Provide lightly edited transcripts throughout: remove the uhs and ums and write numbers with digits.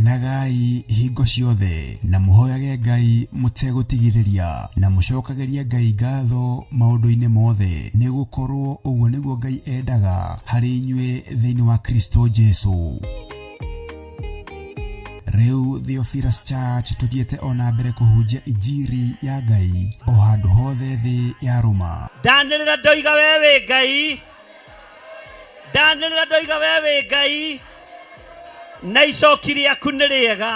Kenagai hingo ciothe na mũhoyage Ngai mũtegũtigithĩria na mũcokagĩrie Ngai ngatho maũndũ-inĩ mothe, nĩ gũkorwo ũguo nĩguo Ngai endaga harĩ inyuĩ thĩinĩ wa Kristo Jesu. Rĩu Theophilus Church tũthiĩte o na mbere kũhunjia injiri ya Ngai o handũ hothe thĩ ya rũma. Ndanĩrĩra ndoiga we wĩ Ngai, ndanĩrĩra ndoiga we wĩ Ngai, na icoki rĩaku nĩ rĩega.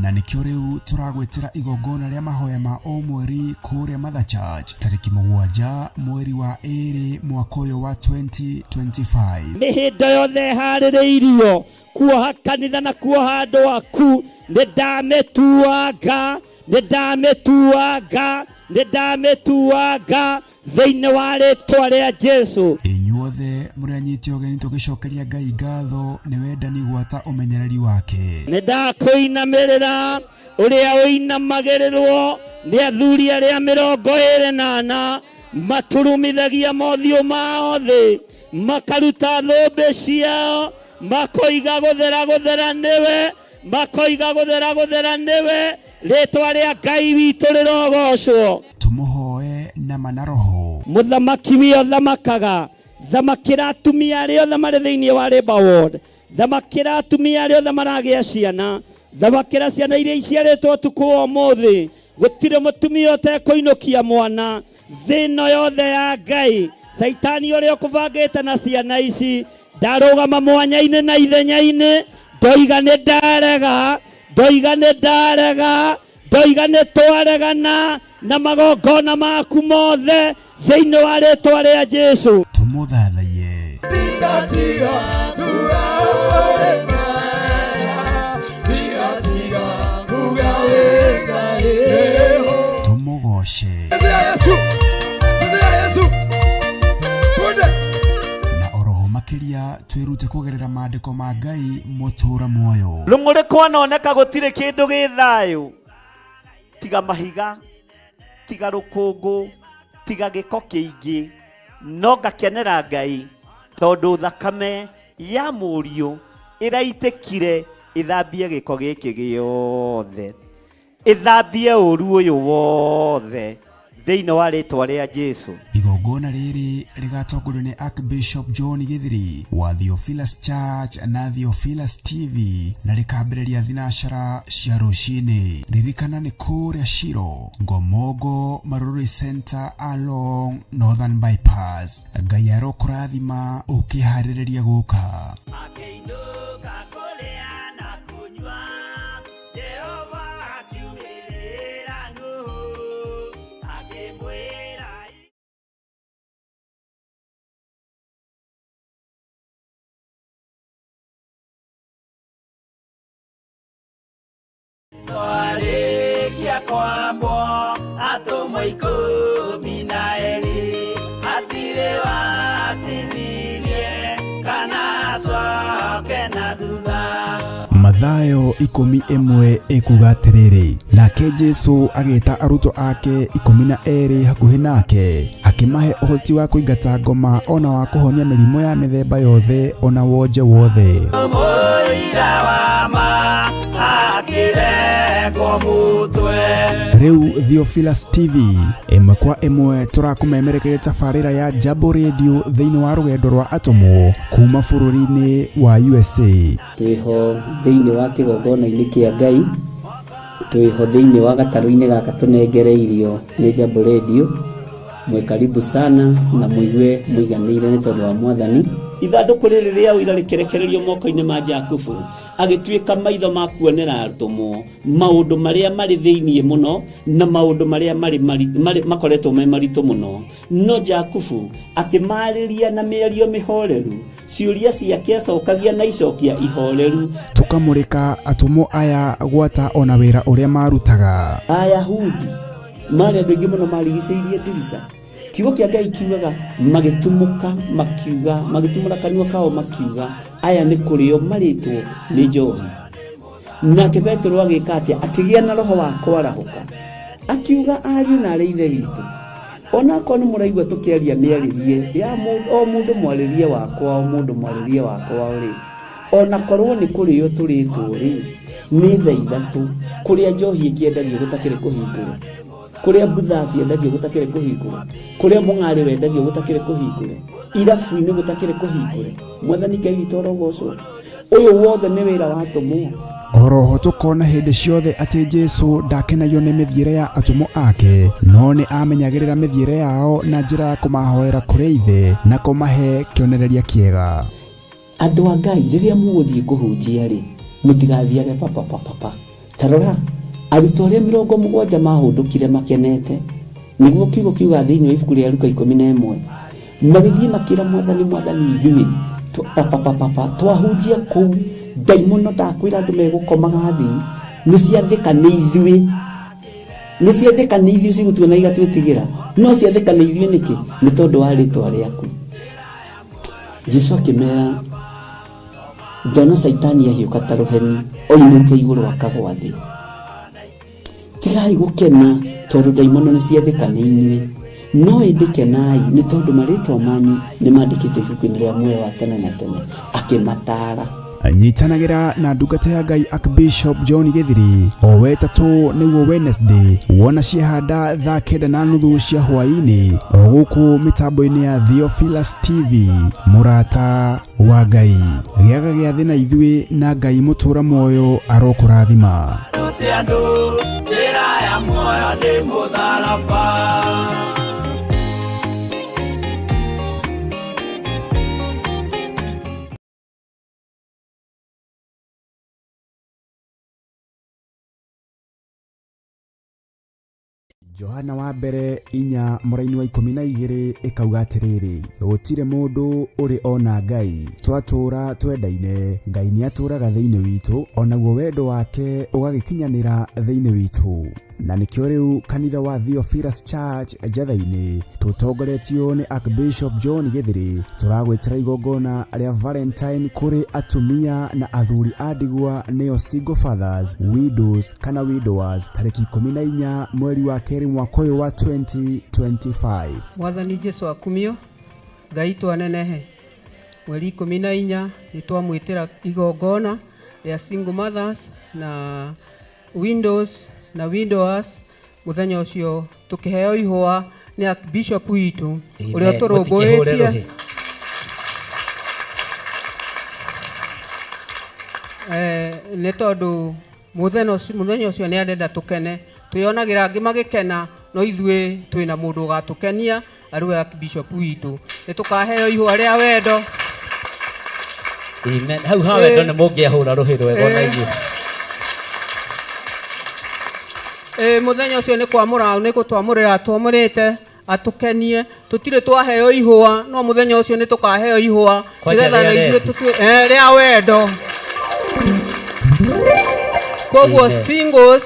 Na nĩkĩo rĩu tũragwĩtĩra igongona rĩa mahoya ma o mweri kũrĩa Mother Church tarĩki 7 mweri wa 2 mwaka ũyũ wa 2025. Mĩhĩndo yothe ĩharĩrĩirio kuoha kanitha na kuoha andũ aku, nĩ ndamĩtuanga, nĩ ndamĩtuanga, nĩ ndamĩtuanga thĩinĩ wa rĩtwa rĩa Jesu. Inyuothe mũrĩ anyiti ũgeni tũgĩcokeria Ngai ngatho nĩ wendani gwata ũmenyereri wake. Nĩ ndakũinamĩrĩra ũrĩa ũinamagĩrĩrwo nĩ athuri arĩa 24 maturumithagia mothiũ mao thĩ, makaruta thũmbĩ ciao, makoiga gũthera gũthera nĩwe, makoiga gũthera gũthera nĩwe, rĩtwa rĩa Ngai witũ rĩrogocwo. Tũmũhoe na ma na roho. Mũthamaki wio thamakaga, thamakĩra atumia arĩa othe marĩ thĩinĩ wa Labour Ward, thamakĩra atumia arĩa othe maragĩa ciana, thamakĩra ciana iria iciarĩtwo ũtukũ wa ũmũthĩ. Gũtirĩ mũtumia ũtekũinũkia mwana thĩ ĩno yothe ya Ngai. Caitani ũrĩa ũkũbangĩte na ciana ici ndarũgama mwanya-inĩ na ithenya-inĩ, ndoiga nĩ ndarega, ndoiga nĩ ndarega, ndoiga nĩ twaregana na magongona maku mothe thĩinĩ wa rĩtwa rĩa Jesu. Tũmũthathaiye. Tũmũgoce. Na oroho makĩria twĩrute kũgerera maandĩko ma Ngai mũtũra muoyo. Rũng'ũrĩ kwanoneka gũtirĩ kĩndũ gĩ thayũ, tiga mahiga, tiga rũkũngũ, tiga gĩko kĩingĩ, no ngakenera Ngai tondũ thakame ya mũriũ ĩraitĩkire ĩthambie gĩko gĩkĩ gĩothe, ĩthambie ũru ũyũ wothe thĩinĩ wa rĩtwa rĩa Jesu. Igongona rĩrĩ rĩgatongorio nĩ Archbishop John Githiri wa Theophilus Church na Theophilus TV na rĩkambĩrĩria thinacara cia rũcinĩ. Ririkana nĩ kũrĩa Shiro, Ngomongo, Marurui Center along Northern Bypass. Ngai arokũrathima ũkĩharĩrĩria gũka. Akĩinũka kũrĩa na kũnyua, Jehova akiumĩrĩra Nuhu, akĩmwĩra Twarĩkia kwambwo atũmwo 12, hatirĩ watithirie kana acoke na thutha. Mathayo 11 ĩkuga atĩrĩrĩ, nake Jesu agĩta arutwo ake 12 hakuhĩ nake, akĩmahe ũhoti wa kũingata ngoma ona wa kũhonia mĩrimũ ya mĩthemba yothe ona wonje wothe. Mũira wa ma akĩrengwo mũtwe. Rĩu Theophilus TV ĩmwe kwa ĩmwe tũrakũmemerekeria tabarĩra ya Jambo Radio thĩinĩ wa rũgendo rwa atũmwo kuma bũrũri-inĩ wa USA. Twĩho thĩinĩ wa kĩgongona-inĩ kĩa Ngai, twĩho thĩinĩ wa gatarũ-inĩ gaka tũnengereirio nĩ Jambo Radio. Mwĩ karibu sana na mũigue mũiganĩire nĩ tondũ wa Mwathani. Ithandũkũ rĩrĩ rĩa ũira rĩkĩrekererio moko-inĩ ma Jakubu, agĩtuĩka maitho ma kuonera atũmwo maũndũ marĩa marĩ thĩinĩ mũno na maũndũ marĩa makoretwo me maritũ mũno. No Jakubu akĩmarĩria na mĩario mĩhoreru, ciũria ciake acokagia na icokia ihoreru. Tũkamũrĩka atũmwo aya gwata ona wĩra ũrĩa marutaga. Ayahudi marĩ andũ aingĩ mũno marigicĩirie ndirica. Kiugo kĩa Ngai kiugaga magĩtumũka makiuga, magĩtumũra kanua kao makiuga, aya nĩ kũrĩo marĩtwo nĩ njohi. Nake Petero agĩka atĩa? Akĩgĩa na roho wa kwarahũka, akiuga, ariũ na arĩ ithe witũ, onakorwo nĩ mũraigua tũkĩaria mĩarĩrie ya o mũndũ mwarĩrie wakwa, o mũndũ mwarĩrie wakwa rĩ, onakorwo nĩ kũrĩo tũrĩtwo rĩ, Nĩ thaa ithatũ kũrĩa njohi ĩkĩendagio gũtakĩrĩ kũhingũre, kũrĩa mbutha ciendagio gũtakĩrĩ kũhingũre, kũrĩa mũng'arĩ wendagio gũtakĩrĩ kũhingũre, irabu-inĩ gũtakĩrĩ kũhingũre. Mwathani Ngai witũ arogocwo. Ũyũ wothe nĩ wĩra wa atũmwo. Oroho tũkona hĩndĩ ciothe atĩ Jesu ndakenagio nĩ mĩthiĩre ya atũmwo ake, no nĩ amenyagĩrĩra mĩthiĩre yao na njĩra ya kũmahoera kũrĩ Ithe na kũmahe kĩonereria kĩega. Andũ a Ngai, rĩrĩa mũgũthiĩ kũhunjia-rĩ, mũtigathiage papapapapa. Ta rora, arutwo arĩa 70 maahũndũkire makenete, nĩguo kiugo kiugaga thĩinĩ wa ibuku rĩa Luka 11, magĩthiĩ makĩra Mwathani, Mwathani, ithuĩ papapapapa twahunjia kũu, ndaimono ndakwĩra andũ megũkomaga thĩ, nĩ ciathĩka nĩ ithuĩ. Nĩ ciathĩka nĩ ithuĩ cigũtuona igatwĩtigĩra. No ciathĩka nĩ ithuĩ nĩkĩ? Nĩ tondũ wa rĩtwa rĩaku. Jesu akĩmera, ndona Caitani ahiũka ta rũheni oimĩte igũrũ akagwa thĩ. Tigai gũkena tondũ ndaimono nĩ ciathĩka nĩ inyuĩ, no ĩndĩ kenai nĩ tondũ marĩtwa manyu nĩ mandĩkĩtwo ibuku-inĩ rĩa muoyo wa tene na tene. Akĩmataara. Nyitanagĩra na ndungata ya Ngai Archbishop John Gĩthiri o wetatũ nĩguo Wednesday wona ciehanda thaa 9:30 cia hwaĩ-inĩ o gũkũ mĩtambo-inĩ ya Theophilus TV. Mũrata wa Ngai, gĩaga gĩathĩ na ithuĩ na Ngai mũtũra muoyo arokũrathima. Rute andũ njĩra ya muoyo nĩ mũtharaba. Johana wa mbere 4 mũraini wa 12 ĩkauga atĩrĩrĩ, gũtirĩ mũndũ ũrĩ ona Ngai, twatũũra twendaine, Ngai nĩatũũraga thĩinĩ witũ, onaguo wendo wake ũgagĩkinyanĩra thĩinĩ witũ. Na nĩkĩo rĩu kanitha wa Theophilus Church Njatha-inĩ tũtongoretio nĩ Archbishop John Gĩthiri tũragwĩtĩra igongona rĩa Valentine kũrĩ atumia na athuri a ndigwa nĩo single fathers, widows kana widowers tarĩki 14 mweri wa kerĩ mwaka ũyũ wa 2025. Mwathani Jesu akumio, Ngai twanenehe. Mweri 14 nĩ twamwĩtĩra igongona rĩa single mothers na widows na widowers. Mũthenya ũcio tũkĩheo ihũa nĩ Archbishop witũ ũrĩa tũrũmbũĩtie. Nĩ tondũ mũthenya ũcio nĩ arenda tũkene, twĩonagĩra angĩ magĩkena, no ithuĩ twĩna mũndũ ũgatũkenia arĩ we Archbishop witũ. Nĩ tũkaheo ihũa rĩa wendo. Amen. Hau ha wendo nĩ mũngĩahũra rũhĩ rwega ona inyuĩ. Mũthenya ũcio nĩ kwamũra, nĩ gũtwamũrĩra twamũrĩte atũkenie. Tũtirĩ twaheo ihũa, no mũthenya ũcio nĩ tũkaheo ihũa Kwanja nĩgetha rĩa na ithuĩ rendi. tũtue rĩa wendo. Koguo Amen. singles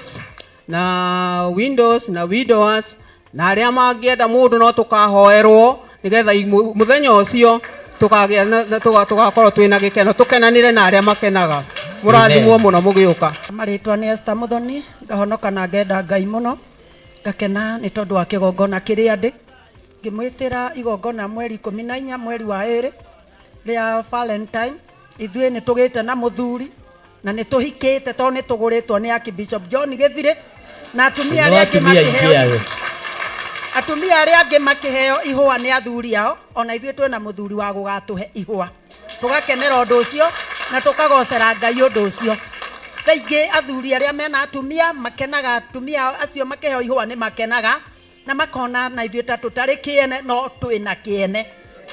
na widows na widowers na arĩa mangĩenda mũndũ no tũkahoerwo nĩgetha mũthenya ũcio tũkagĩa na tũgakorwo twĩna gĩkeno, tũkenanĩre na arĩa makenaga. Mũrathimwo mũno mũgĩũka. Marĩtwa nĩ Esther Muthoni, ngahonoka na ngenda Ngai mũno, ngakena nĩ tondũ wa kĩgongona kĩrĩa ndĩ. Ngĩmwĩtĩra igongona mweri 14 mweri wa 2 rĩa Valentine. Ithuĩ nĩ tũgĩte na mũthuri na nĩ tũhikĩte tondũ nĩ tũgũrĩtwo nĩ Archbishop John Gĩthirĩ na atumia arĩa angĩ makĩheo atumia arĩa angĩ makĩheo ihũa nĩ athuri ao, ona ithuĩ twĩna mũthuri wa gũgatũhe ihũa. Tũgakenera ũndũ ũcio na tũkagocera Ngai ũndũ ũcio. Thaa ingĩ athuri arĩa mena atumia makenaga, atumia acio makĩheo ihũa nĩ makenaga na makona na ithuĩ ta tũtarĩ kĩene, no twĩna kĩene.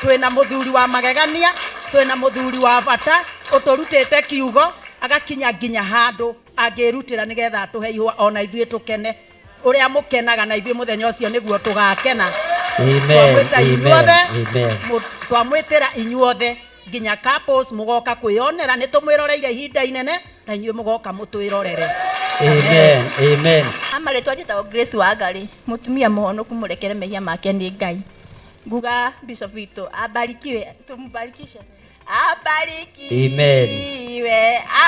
Twĩna mũthuri wa magegania, twĩna mũthuri wa bata ũtũrutĩte kiugo agakinya nginya handũ angĩrutĩra nĩgetha atũhe ihũa ona ithuĩ tũkene. Ũrĩa mũkenaga na ithuĩ mũthenya ũcio nĩguo tũgakena. Amen, amen, amen. Twamwĩtĩra inyuothe nginya couples mũgoka kwĩyonera, nĩ tũmwĩroreire ihinda inene na inyuĩ mũgoka mũtwĩrorere. Amen, amen. Amarĩtwa njĩtagwo Grace Wangari, mũtumia mũhonoku mũrekere mehia make nĩ Ngai. Nguga Bishop witũ abarikiwe, tumubarikishe. Abarikiwe, Amen.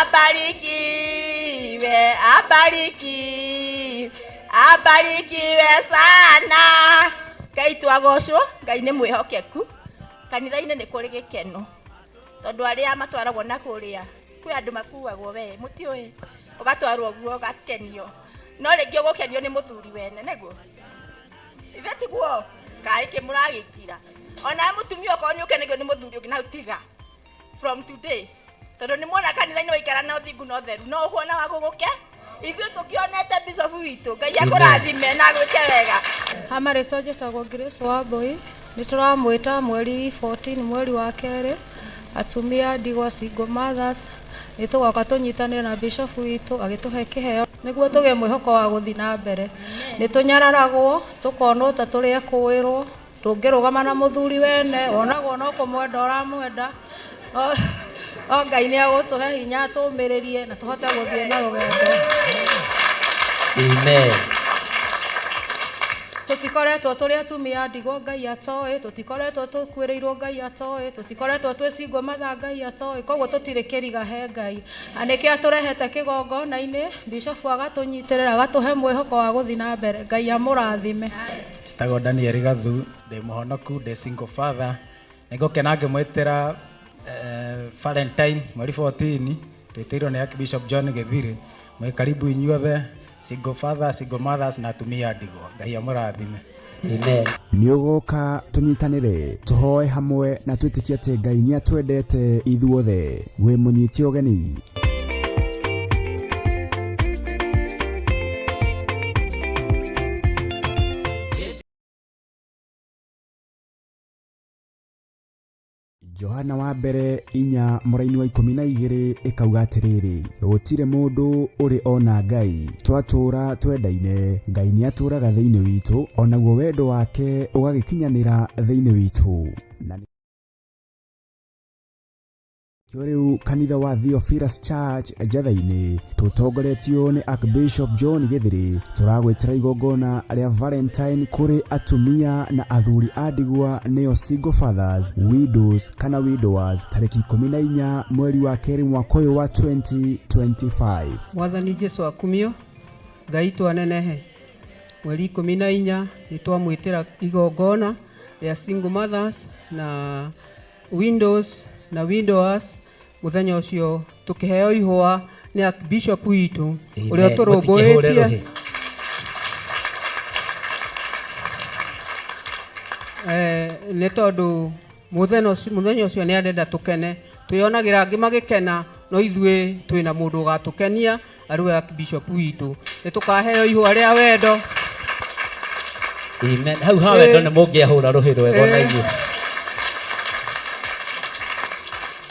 abarikiwe, abarikiwe, abarikiwe sana. Ngai twagocwo, Ngai nĩ mwĩhokeku. Kanitha-inĩ nĩ kũrĩ gĩkeno tondũ arĩa matwaragwo na kũrĩa kwĩ andũ makuagwo we mũtiũĩ. Ũgatwarwo ũguo ũgakenio. No rĩngĩ ũgũkenio nĩ mũthuri wene nĩguo. Ithe tiguo kaĩ kĩ mũragĩkira. Ona mũtumia okorwo nĩ ũkenagio nĩ mũthuri ũngĩ na tiga. From today. Tondũ nĩ muona kanitha-inĩ waikara na ũthingu na ũtheru no ũkuona wa gũgũke. Ithuĩ tũkĩonete bishop witũ. Ngai akũrathime na agwĩke wega. Ha marĩtwa njĩtagwo Grace Wambui. Nĩ tũramwĩta mweri 14 mweri wa kerĩ, atumia ndigwa single mothers, nĩ tũgoka tũnyitanĩre na bishop witũ agĩtũhe kĩheo nĩguo tũgĩe mwĩhoko wa gũthiĩ na mbere. Nĩ tũnyararagwo, tũkonwo ta tũrĩ ekũĩrwo, ndũngĩrũgama na mũthuri wene, wonagwo no kũmwenda ũramwenda. O Ngai nĩ agũtũhe hinya tũmĩrĩrie na tũhote gũthiĩ na rũgendo. Amen. Tũtikoretwo tũrĩ atumia ndigwa Ngai atoĩ, tũtikoretwo tũkuĩrĩirwo Ngai atoĩ, tũtikoretwo twĩ single mother Ngai atoĩ, koguo tũtirĩ kĩriga he Ngai. Na nĩkĩo atũrehete kĩgongona-inĩ, bishop agatũnyitĩrĩra, agatũhe mwĩhoko wa gũthiĩ na mbere. Ngai amũrathime. Njĩtagwo Daniel Gathu, ndĩ mũhonoku, ndĩ single father. Nĩngũkena ngĩmwĩtĩra Valentine mweri 14, twĩtĩirwo nĩ Archbishop John Gĩthirĩ. Mwĩ karibu inyuothe, single fathers, single mothers na atumia ndigwa. Ngai amũrathime. Amen. Nĩ ũgoka tũnyitanĩre, tũhoe hamwe na twĩtĩkie atĩ Ngai nĩ atwendete ithuothe. Wĩ mũnyite ũgeni. Johana wa mbere 4 mũraini wa 12 ĩkauga atĩrĩrĩ, gũtirĩ mũndũ ũrĩ ona Ngai, twatũũra twendaine, Ngai nĩ atũũraga thĩinĩ witũ, onaguo wendo wake ũgagĩkinyanĩra thĩinĩ witũ. Na kĩo rĩu kanitha wa Theophilus Church Njetha-inĩ tũtongoretio nĩ Archbishop John Gĩthirĩ, tũragwĩtĩra igongona rĩa Valentine kũrĩ atumia na athuri a ndigwa nĩo single fathers, widows kana widowers, tarĩki 14 mweri wa kerĩ mwaka ũyũ wa 2025. Mwathani Jesu akumio, Ngai twanenehe. Mweri 14 nĩ twamwĩtĩra igongona rĩa single mothers na windows na widowers. Mũthenya ũcio tũkĩheo ihũa nĩ Archbishop witũ ũrĩa Amen. Mũtikĩhũre ũtũrũmbũĩtie. rũhĩ. Nĩ tondũ mũthenya ũcio nĩ arenda tũkene, twĩonagĩra angĩ magĩkena, no ithuĩ twĩna mũndũ ũgatũkenia arĩ we Archbishop witũ. Nĩ tũkaheo ihũa rĩa wendo. Amen. Hau ha wendo nĩ mũngĩahũra rũhĩ rwega ona inyuĩ.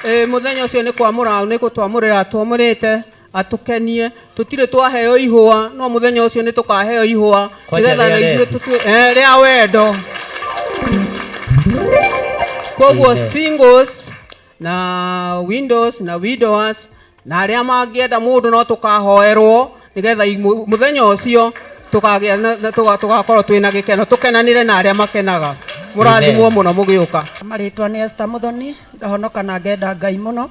Mũthenya ũcio nĩ kwamũra, nĩ gũtwamũrĩra twamũrĩte atũkenie. Tũtirĩ twaheo ihũa, no mũthenya ũcio nĩ tũkaheo ihũa Kwanja nĩgetha rĩa na ithuĩ rendi. tũtue rĩa wendo. Koguo Amen. singles na windows na widowers na arĩa mangĩenda mũndũ no tũkahoerwo nĩgetha mũthenya ũcio tũkagĩa na tũgakorwo twĩna gĩkeno, tũkenanĩre na arĩa makenaga. Mũrathimwo Amen. mũno mũgĩũka. Marĩtwa nĩ Esther Muthoni, ngahonoka na ngenda Ngai mũno,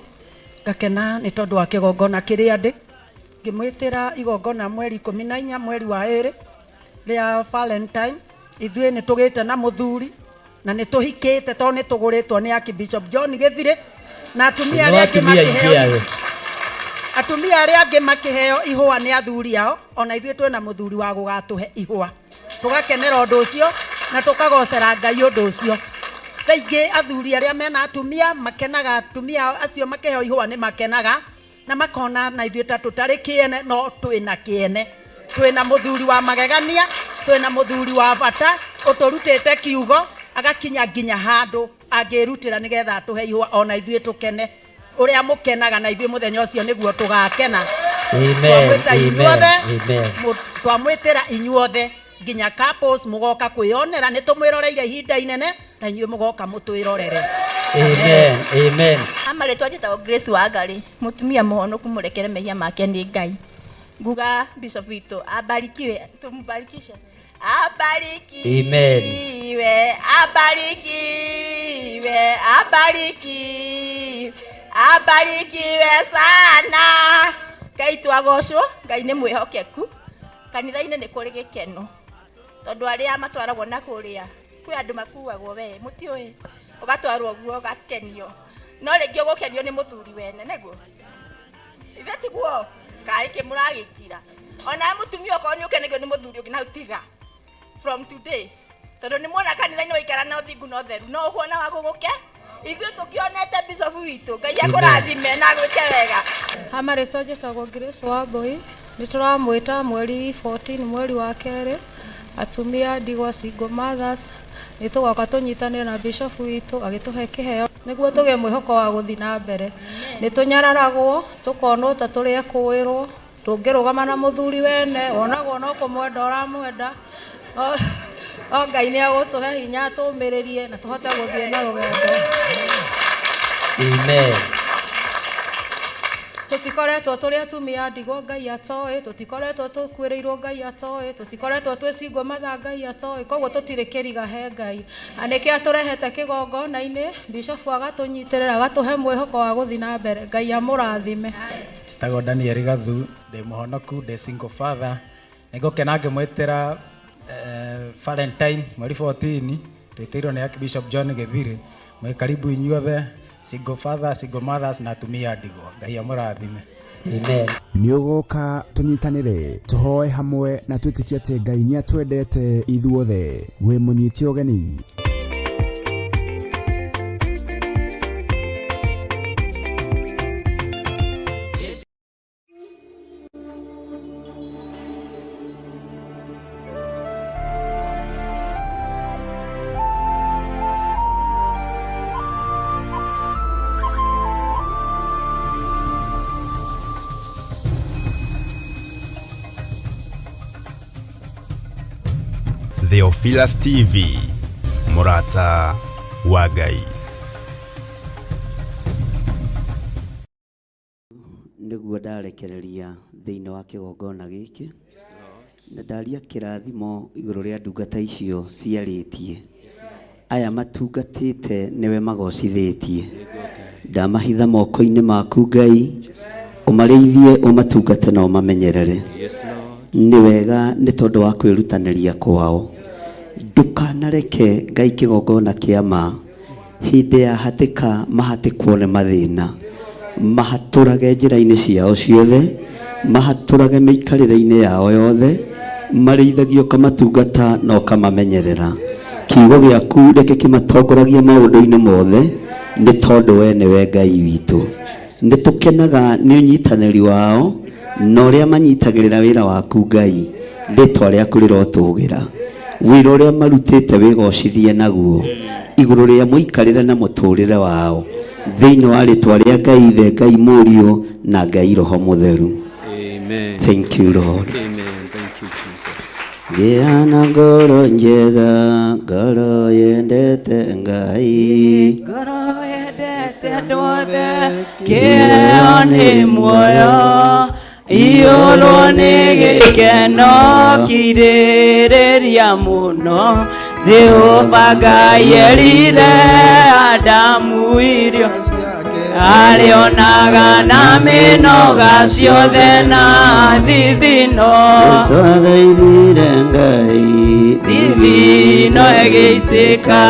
ngakena nĩ tondũ wa kĩgongona kĩrĩa ndĩ. Ngĩmwĩtĩra igongona mweri 14 mweri wa ĩrĩ rĩa Valentine. Ithuĩ nĩ tũgĩte na mũthuri na nĩ tũhikĩte tondũ nĩ tũgũrĩtwo nĩ Archbishop John Gĩthirĩ, na atumia Nĩ arĩa angĩ atumia aingĩ makĩheo ayo. atumia arĩa angĩ makĩheo ihũa nĩ athuri ao, ona ithuĩ twĩna mũthuri wa gũgatũhe ihũa. Tũgakenera ũndũ ũcio na tũkagocera Ngai ũndũ ũcio. Thaa ingĩ athuri arĩa mena atumia makenaga, atumia acio makĩheo ihũa nĩ makenaga na makona na ithuĩ ta tũtarĩ kĩene, no twĩna kĩene. Twĩna mũthuri wa magegania, twĩna mũthuri wa bata ũtũrutĩte kiugo agakinya nginya handũ angĩrutĩra nĩgetha atũhe ihũa ona ithuĩ tũkene. Ũrĩa mũkenaga na ithuĩ mũthenya ũcio nĩguo tũgakena. Amen. Twamwĩta Amen. inyuothe, Amen. twamwĩtĩra inyuothe nginya couples mũgoka kwĩyonera, nĩ tũmwĩroreire ihinda inene na inyuĩ mũgoka mũtwĩrorere. Amen. Amen. Amarĩtwa njĩtagwo Grace Wangari, mũtumia mũhonoku mũrekere mehia make nĩ Ngai. Nguga bishop witũ abarikiwe, tũmbarikishe. Abarikiwe, Amen. abarikiwe, abarikiwe, abarikiwe sana. Ngai twagocwo, Ngai nĩ mwĩhokeku. Kanitha-inĩ nĩ kũrĩ gĩkeno tondũ arĩa matwaragwo na kũrĩa kwĩ andũ makuagwo we mũtiũĩ, ũgatwarwo ũguo ũgakenio, no rĩngĩ ũgũkenio nĩ mũthuri wene nĩguo. Ithe tiguo Kaĩ kĩ mũragĩkira? Onawe mũtumia okorwo nĩ ũkenagio nĩ mũthuri ũngĩ na hau tiga. From today. Tondũ nĩ muona kanitha-inĩ waikara na ũthingu na ũtheru. No ũguo na wagũgũke. Ithuĩ tũkĩonete bishop witũ. Ngai akũrathime na agwĩke wega. Ha marĩtwa njĩtagwo Grace Wambui. Nĩ tũramwĩta mweri 14 mweri wa kerĩ atumia ndigwa single mothers nĩ tũgoka tũnyitanĩre na bishop witũ agĩtũhe kĩheo nĩguo tũgĩe mwĩhoko wa gũthiĩ na mbere. Nĩ tũnyararagwo tũkonwo ta tũrĩ ekũĩrwo ndũngĩrũgama na mũthuri wene wonagwo no kũmwenda ũramwenda o Ngai nĩ agũtũhe hinya tũmĩrĩrie na tũhote gũthiĩ na rũgendo. Amen. Tũtikoretwo tũrĩ atumia ndigwa Ngai atoĩ, tũtikoretwo tũkuĩrĩirwo Ngai atoĩ, tũtikoretwo twĩ single mother Ngai atoĩ, koguo tũtirĩ kĩriga he Ngai. Na nĩkĩo atũrehete kĩgongona-inĩ, bishop agatũnyitĩrĩra agatũhe mwĩhoko wa gũthiĩ na mbere. Ngai amũrathime. Njĩtagwo Daniel Gathu, ndĩ mũhonoku, ndĩ single father. Nĩngũkena ngĩmwĩtĩra Valentine mweri 14 twĩtĩirwo nĩ Archbishop John Gĩthirĩ. Mwĩ karibu inyuothe single father, single mothers na atumia ndigwa. Ngai amũrathime. Amen. Nĩ ũgoka tũnyitanĩre tũhoe hamwe na twĩtĩkie atĩ Ngai nĩ atwendete ithuothe. Wĩ mũnyite ũgeni. Theophilus TV, mũrata wa Ngai. Nĩguo ndarekereria thĩinĩ wa kĩgongona gĩkĩ na ndaria kĩrathimo igũrũ rĩa ndungata icio ciarĩtie aya matungatĩte nĩwe magocithĩtie ndamahitha moko-inĩ maku Ngai ũmarĩithie ũmatungate na ũmamenyerere nĩ wega nĩ tondũ wa kwĩrutanĩria kwao ndũkanareke Ngai kĩgongona kĩa ma hĩndĩ ya hatĩka mahatĩkwo nĩ mathĩna mahatũrage njĩra-inĩ ciao ciothe mahatũrage mĩikarĩre-inĩ yao yothe marĩithagia ũkamatungata na ũkamamenyerera kiugo gĩaku reke kĩmatongoragie maũndũ-inĩ mothe nĩ tondũ we nĩwe Ngai witũ nĩ tũkenaga nĩ ũnyitanĩri wao na ũrĩa manyitagĩrĩra wĩra waku Ngai rĩtwa rĩaku rĩrotũgĩra wĩra ũrĩa marutĩte wĩgocithie naguo igũrũ rĩa mũikarĩre na mũtũrĩre wao thĩinĩ wa rĩtwa rĩa Ngai Ithe Ngai Mũriũ na Ngai Roho Mũtheru. Amen. Thank you Lord. Amen. Thank you, Jesus. Gĩa na ngoro njega ngoro yendete Ngai Ngoro yendete andũ othe kĩheo nĩ muoyo iyũrwo nĩ gĩkeno kirĩrĩria mũno Jehova Ngai erire Adamu irio arĩonaga na mĩnoga ciothe na thithino Yesu athaithire Ngai thithino ĩgĩitĩka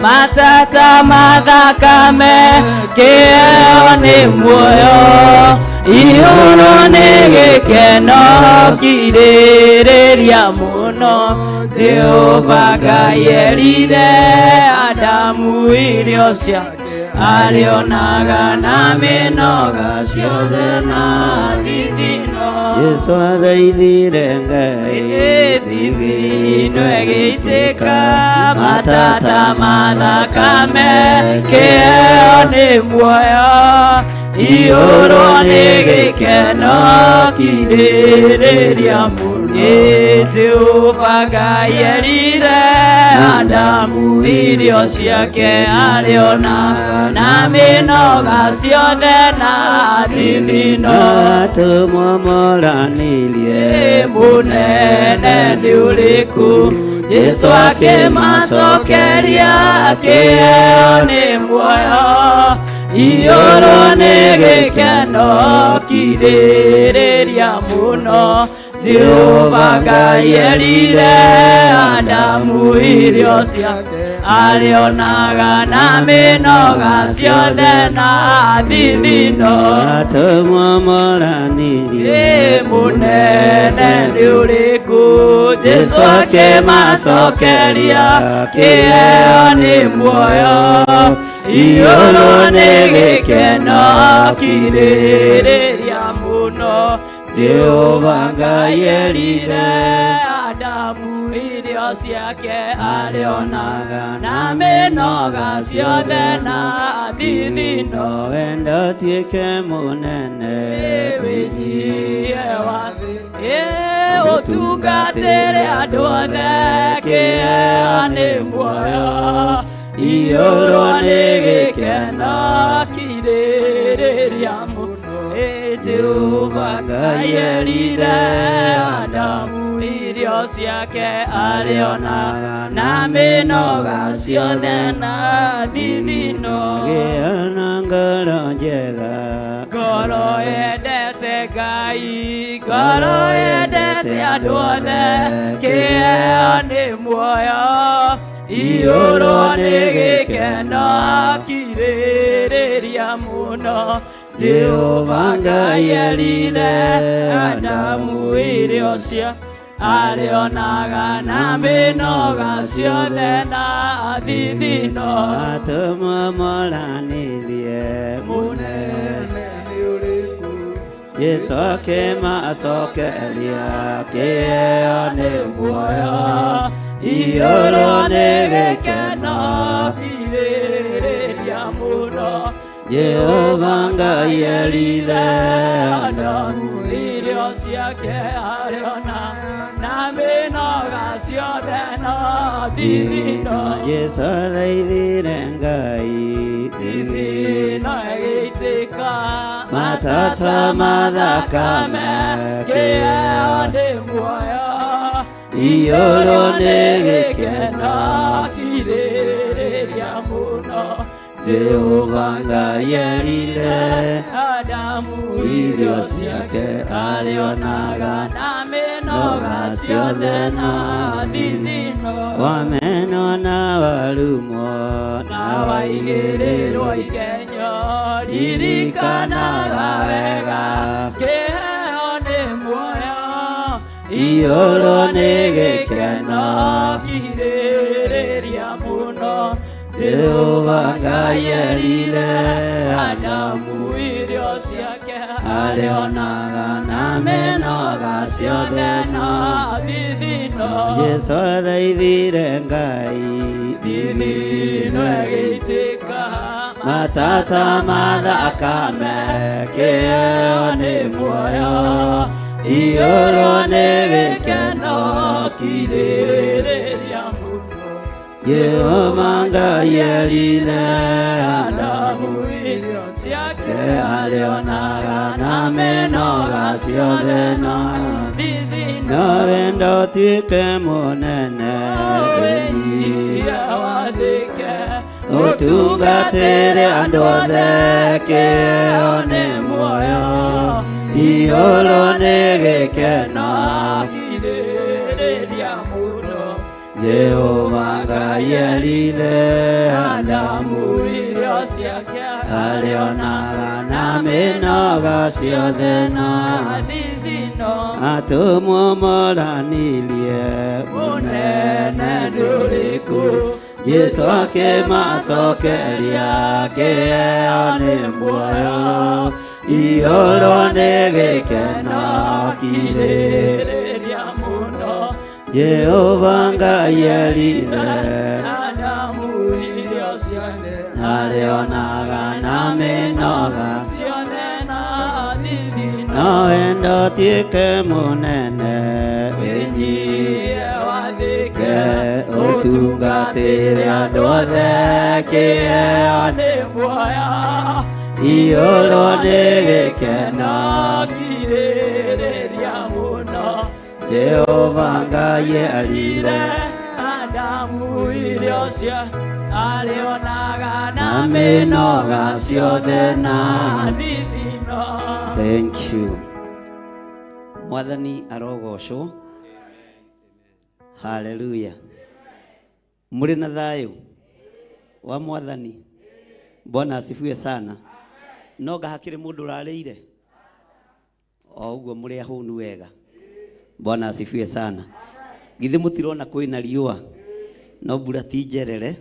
matata mathakame kĩheo nĩ muoyo iyũrwo nĩ gĩkeno kirĩrĩria mũno Jehova Ngai erire Adamu irio ciake arĩonaga na mĩnoga ciothe na thithino Yesu athaithire Ngai thithino ĩgĩitĩka matata mathakame kĩheo nĩ muoyo iyũrwo nĩ gĩkeno kirĩrĩria mũno Jehova Ngai erire Adamu irio ciake arĩonaga na mĩnoga ciothe na thithino Atũmwo moranĩrie mũnene nĩ ũrĩkũ Jesu akĩmacokeria kĩheo nĩ muoyo iyũrwo nĩ gĩkeno kirĩrĩria mũno Jehova Ngai erire Adamu irio ciake Arĩonaga na mĩnoga ciothe na thithino. Atũmwo moranĩrie. Ĩ mũnene nĩ ũrĩkũ? Jesũ akĩmacokeria, kĩheo nĩ muoyo, iyũrwo nĩ gĩkeno kirĩrĩria mũno. Jehova Ngai erire Adamu irio ciake arĩonaga na mĩnoga ciothe na thithino. Wendo tuĩke mũnene. Wĩnyihie wathĩ ũtungatĩre andũ othe, kĩheo nĩ muoyo, iyũrwo nĩ gĩkeno kirĩrĩria mũno. Ĩ Jehova Ngai erire Adamu irio ciake arĩonaga na mĩnoga ciothe na thithino. Gĩa na ngoro njega. Ngoro yendete Ngai, ngoro yendete andũ othe, kĩheo nĩ muoyo, iyũrwo nĩ gĩkeno kirĩrĩria mũno. Jehova Ngai erire Adamu irio cia arĩonaga na mĩnoga ciothe na thithino. Atũmwo moranĩrie. Mũnene nĩ ũrĩkũ? Jesũ akĩmacokeria, kĩheo nĩ muoyo, iyũrwo nĩ gĩkeno kirĩrĩria mũno. Jehova Ngai erire Adamu irio ciake arĩona na mĩnoga ciothe na thithino. Jesũ athaithire Ngai. Thithino ĩgĩitĩka Matata mathakame. Kĩheo nĩ muoyo, iyũrwo nĩ gĩkeno kirĩrĩria mũno. Jehova Ngai erire Adamu irio ciake arĩonaga na mĩnoga ciothe na thithino. Wamenwo na warumwo na waigĩrĩrwo igenyo, ririkanaga wega kĩheo nĩ muoyo, iyũrwo nĩ gĩkeno kirĩrĩria mũno. Jehova Ngai erire Adamu irio ciake arĩonaga na mĩnoga ciothe na thithino. Jesũ athaithire Ngai. Thithino ĩgĩitĩka matata mathakame, kĩheo nĩ muoyo, iyũrwo nĩ gĩkeno kirĩrĩria mũno. Jehova Ngai erire Adamu irio ciake arĩonaga na mĩnoga ciothe na thithino. No wendo tuĩke mũnene. Wĩnyihie wathĩke ũtungatĩre andũ othe, kĩheo nĩ muoyo, iyũrwo nĩ gĩkeno kirĩrĩria mũno. Jehova Ngai erire Adamu irio ciake arĩonaga na mĩnoga ciothe na thithino. Atũmwo moranĩrie. Mũnene nĩ ũrĩkũ? Jesũ akĩmacokeria, kĩheo nĩ muoyo, iyũrwo nĩ gĩkeno kirĩrĩria mũno. Jehova Ngai erire Adamu irio ciake arĩonaga na mĩnoga ciothe na thithino. No wendo tuĩke mũnene. Wĩnyihie wathĩke ũtungatĩre andũ othe, kĩheo nĩ muoyo, iyũrwo nĩ gĩkeno kirĩrĩria mũno. Jehova Ngai erire Adamu irio cia arĩonaga na mĩnoga ciothe na thithino. Thank you. Mwathani arogocwo. Haleluya. Mũrĩ na thayũ. Wa mwathani. Bwana asifiwe sana. No nga hakĩrĩ mũndũ ũrarĩire o ũguo mũrĩ ahũnu wega. Bwana asifiwe sana. Githĩ mũtirona kwĩna riũa no mbura ti njerere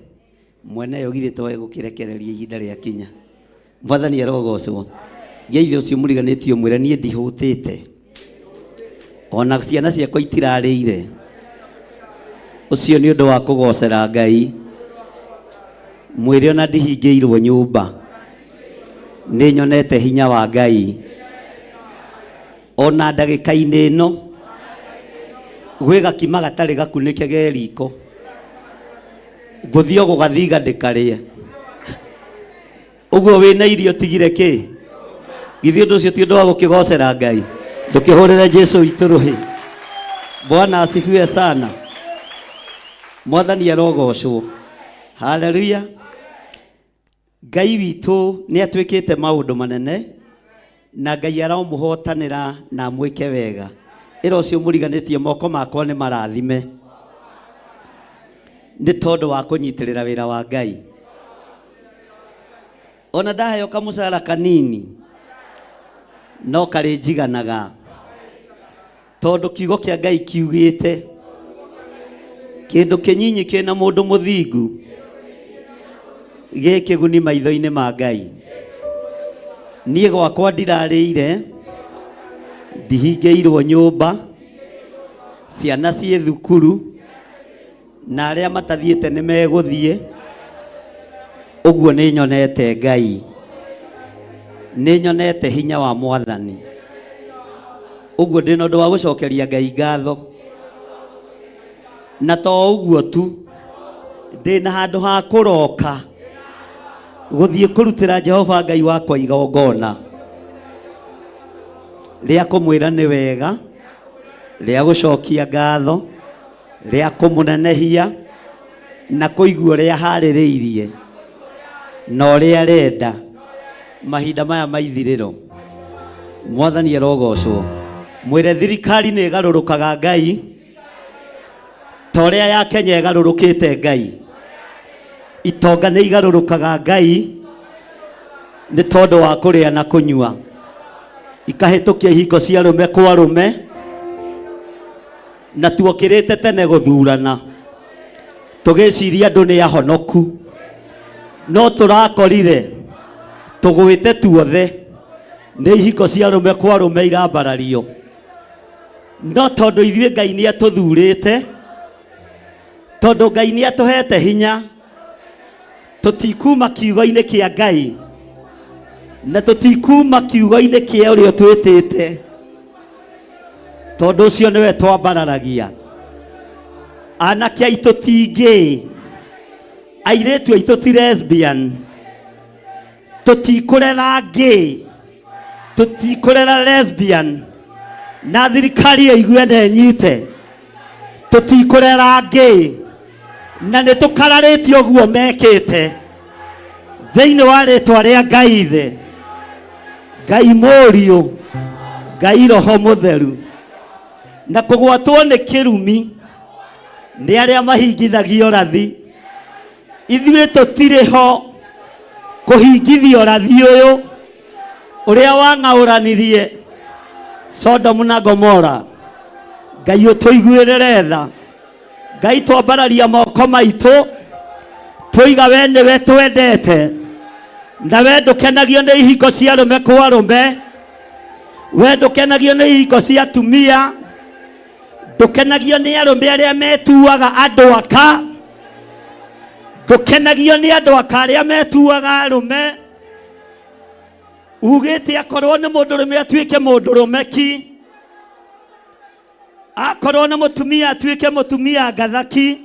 mwene yo githĩ toe gũkĩrekereria ihinda rĩa kinya. Mwathani arogocwo. Geithia ũcio mũriganĩtie ũmwĩre niĩ ndihũtĩte ona ciana ciakwa itirarĩire. Ũcio nĩ ũndũ wa kũgocera Ngai. Mwĩre ona ndihingĩirwo nyũmba nĩ nyonete hinya wa Ngai ona ndagĩka-inĩ ĩno gwĩ gakima gatarĩ gakunĩke ge riko ngũthiĩ o gũgathiga ndĩkarĩe ũguo wĩna irio tigire kĩ githĩ ũndũ ũcio ti ũndũ wa gũkĩgocera Ngai ndũkĩhũrĩre Jesu witũ rũhĩ. Bwana asifiwe sana. Mwathani arogocwo. Haleluya. Ngai witũ nĩ atwĩkĩte maũndũ manene na Ngai aromũhotanĩra na amwĩke wega. Ĩra ũcio mũriganĩtie moko makwa nĩ marathime nĩ tondũ wa kũnyitĩrĩra wĩra wa Ngai. Ona ndaheo kamũcara kanini no karĩ njiganaga tondũ kiugo kĩa Ngai kiugĩte kĩndũ kĩnyinyi kĩna mũndũ mũthingu gĩ kĩguni maitho-inĩ ma Ngai. Niĩ gwakwa ndirarĩire, ndihingĩirwo nyũmba, ciana ciĩ thukuru na arĩa matathiĩte nĩ megũthiĩ. Ũguo nĩ nyonete Ngai, nĩ nyonete hinya wa Mwathani. Ũguo ndĩna ũndũ wa gũcokeria Ngai ngatho. Na to ũguo tu, ndĩna handũ ha kũroka gũthiĩ kũrutĩra Jehova Ngai wakwa igongona rĩa kũmwĩra nĩ wega, rĩa gũcokia ngatho, rĩa kũmũnenehia na kũigua ũrĩa harĩrĩirie na ũrĩa arenda mahinda maya ma ithirĩro. Mwathani arogocwo. Mwĩre thirikari nĩ ĩgarũrũkaga Ngai ta ũrĩa ya Kenya ĩgarũrũkĩte Ngai. Itonga nĩ igarũrũkaga Ngai nĩ tondũ wa kũrĩa na kũnyua, ikahĩtũkia ihingo cia arũme kwa arũme, na tuokĩrĩte tene gũthurana tũgĩciria andũ nĩ ahonoku, no tũrakorire tũgwĩte tuothe nĩ ihingo cia arũme kwa arũme irambarario. No tondũ ithuĩ Ngai nĩ atũthurĩte, tondũ Ngai nĩ atũhete hinya, tũtikuma kiugo-inĩ kĩa Ngai na tũtikuma kiugo-inĩ kĩa ũrĩa ũtwĩtĩte, tondũ ũcio nĩwe twambararagia. Anake aitũ ti gay, airĩtu aitũ ti lesbian, tũtikũrera gay, tũtikũrera lesbian, na thirikari ĩigue na ĩnyite, tũtikũrera gay, na nĩ tũkararĩtie ũguo mekĩte thĩinĩ wa rĩtwa rĩa Ngai Ithe, Ngai Mũriũ, Ngai Roho Mũtheru. Na kũgwatwo nĩ kĩrumi nĩ arĩa mahingithagia ũrathi. Ithuĩ tũtirĩ ho kũhingithia ũrathi ũyũ ũrĩa wang'aũranirie Sodomu na Gomora. Ngai ũtũiguĩrĩre tha. Ngai twambararia moko maitũ tũiga we nĩwe twendete, na we ndũkenagio nĩ ihingo cia arũme kwa arũme, we ndũkenagio nĩ ihingo cia atumia, ndũkenagio nĩ arũme arĩa metuaga andũ aka, ndũkenagio nĩ andũ aka arĩa metuaga arũme. Ugĩte akorwo nĩ mũndũrũme atuĩke mũndũrũme ki, akorwo nĩ mũtumia atuĩke mũtumia ngathaki.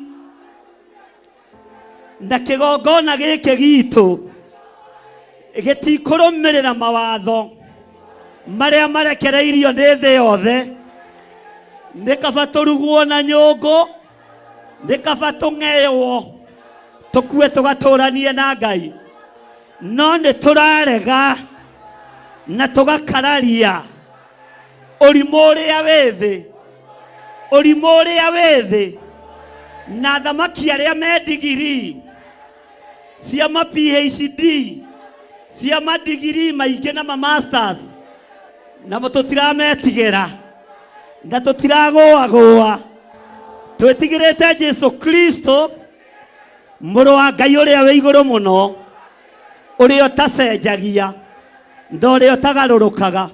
Na kĩgongona gĩkĩ gitũ gĩtikũrũmĩrĩra mawatho marĩa marekereirio nĩ thĩ yothe. Nĩ kaba tũrugwo na nyũngũ, nĩ kaba tũng'eywo tũkue tũgatũranie na Ngai, no nĩ tũrarega na tũgakararia ũrimũ ũrĩa wĩ thĩ, ũrimũ ũrĩa wĩ thĩ, na athamaki arĩa me ndigiri. Cia ma PhD, cia madigiri maingĩ na ma masters, namo tũtirametigĩra na tũtiragũagũa. Twĩtigĩrĩte Jesu Kristo, mũrũ wa Ngai ũrĩa wĩ igũrũ mũno, ũrĩa ũtacenjagia na ũrĩa ũtagarũrũkaga.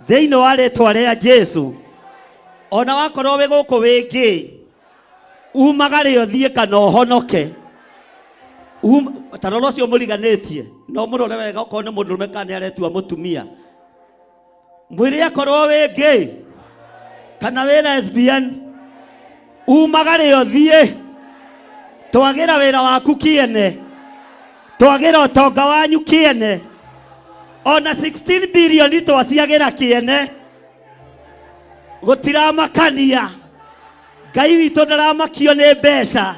Thĩinĩ wa rĩtwa rĩa Jesu, ona wakorwo wĩ gũkũ wĩ ngĩ, umagare ũthiĩ kana ũhonoke. Ta rora ũcio mũriganĩtie, no mũrore wega okorwo nĩ mũndũrũme kana nĩ aretua mũtumia. Mwĩre akorwo wĩ gay kana wĩ lesbian, umagare ũthiĩ. Twagĩra wĩra waku kĩene, twagĩra ũtonga wanyu kĩene, ona 16 bilioni twaciagĩra kĩene. Gũtiramakania. Ngai witũ ndaramakio nĩ mbeca,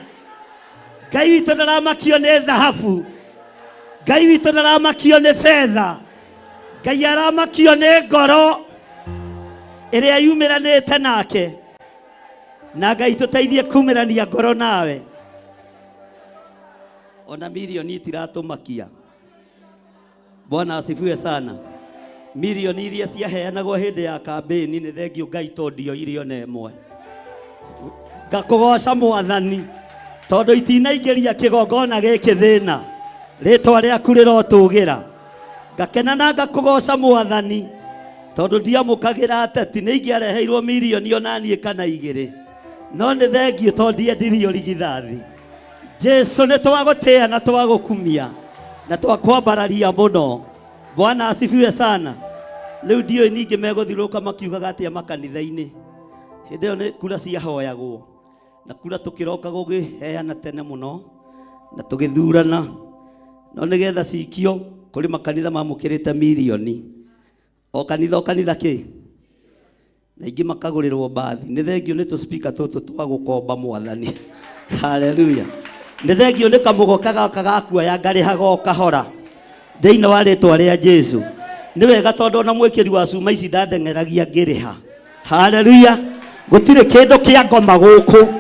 Ngai witũ ndaramakio nĩ thahabu, Ngai witũ ndaramakio nĩ betha. Ngai aramakio nĩ ngoro ĩrĩa yumĩranĩte nake. Na Ngai tũteithie kumĩrania ngoro nawe. Ona milioni itiratũmakia. Bwana asifiwe sana. Milioni iria ciaheanagwo hĩndĩ ya kambĩni, nĩ thengio Ngai tondũ ndioire ona ĩmwe. Ngakũgoca Mwathani tondũ itinaingĩria kĩgongona gĩkĩ thĩna, rĩtwa rĩaku rĩrotũgĩra. Ngakena na ngakũgoca Mwathani tondũ ndiamũkagĩra ateti, nĩ ingĩareheirwo milioni ona niĩ kana igĩrĩ, no nĩ thengio tondũ ndiendirio rigithathi. Jesu, nĩ twagũtĩa na twagũkumia na twakwambararia mũno. Bwana asifiwe sana. Rĩu ndiũĩ ningĩ megũthiũrũrũka makiugaga atĩa makanitha-inĩ. Hĩndĩ ĩyo nĩ kura ciahoyagwo, na kura tũkĩroka gũgĩheana tene mũno na tũgĩthurana, no nĩgetha cikio kũrĩ makanitha mamũkĩrĩte milioni o kanitha o kanitha kĩ, na ingĩ makagũrĩrwo mbathi. Nĩ thengio nĩ tũ speaker tũtũ twa gũkomba Mwathani. Haleluya. Nĩ thengio nĩ kamũgoka gaka gakuoya ngarĩhaga o kahora thĩinĩ wa rĩtwa rĩa Jesu. Nĩ wega tondũ ona mwĩkĩri wa cuma ici ndandeng'eragia ngĩrĩha. Haleluya. Gũtirĩ kĩndũ kĩa ngoma gũkũ,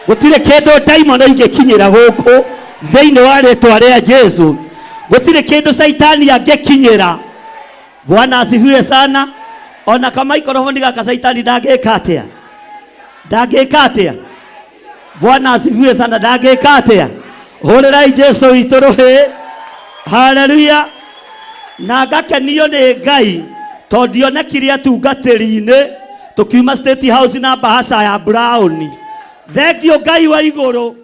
gũtirĩ kĩndũ ndaimono ingĩkinyĩra gũkũ thĩinĩ wa rĩtwa rĩa Jesu. Gũtirĩ kĩndũ caitani angĩkinyĩra. Bwana asifiwe sana. Ona kama maikrofoni gaka caitani ndangĩka atĩa? Ndangĩka atĩa? Bwana asifiwe sana. Ndangĩka atĩa? Hũrĩrai Jesu witũ rũhĩ. Haleluya. Na ngakenio nĩ Ngai tondũ ndionekire atungatĩri-inĩ tũkiuma State House na bahasha ya brown. Thengio Ngai wa igũrũ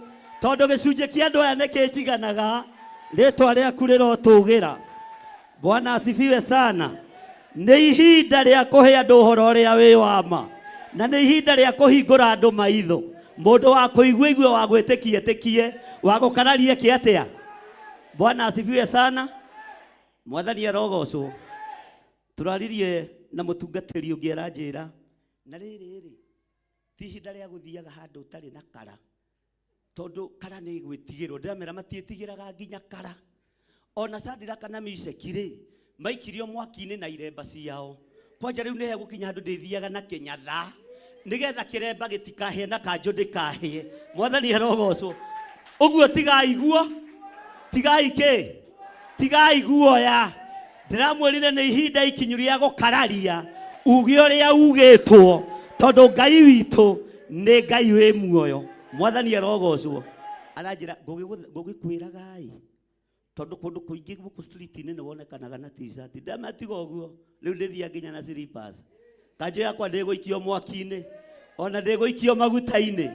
tondũ gĩcunjĩ kĩa andũ aya nĩ kĩnjiganaga. Rĩtwa rĩaku rĩrotũgĩra. Bwana asifiwe sana. Nĩ ihinda rĩa kũhe andũ ũhoro ũrĩa wĩ wa ma, na nĩ ihinda rĩa kũhingũra andũ maitho. Mũndũ wa kũigua igue, wa gwĩtĩkia ĩtĩkie, wa gũkararia eke atĩa? Bwana asifiwe sana. Mwathani arogocwo. Tũraririe na mũtungatĩri ũngĩ aranjĩra, na rĩrĩ rĩ, ti ihinda rĩa gũthiaga handũ ũtarĩ na kara, tondũ kara nĩ gwĩtigĩrwo. Ndĩramera matiĩtigĩraga nginya kara. Ona Shadraka na Misheki rĩ, maikirio mwaki-inĩ na iremba ciao. Kwanja rĩu nĩ hegũkinya handũ ndĩthiaga na kĩnyatha nĩgetha kĩremba gĩtikahĩe na kanjũ ndĩkahĩe. Mwathani arogocwo. Ũguo tigai guo, tigai kĩ, tigai guoya. Ndĩramwĩrire nĩ ihinda ikinyu rĩa gũkararia uge ũrĩa ugĩtwo, tondũ Ngai witũ nĩ Ngai wĩ muoyo. Mwathani arogocwo. Aranjĩra ngũgĩkwĩraga-ĩ, tondũ kũndũ kũingĩ gũkũ street-inĩ nĩ wonekanaga na t-shirt. Ndamatiga ũguo, rĩu ndĩthiaga nginya na slippers. Kanjũ yakwa ndĩgũikio mwaki-inĩ, ona ndĩgũikio maguta-inĩ,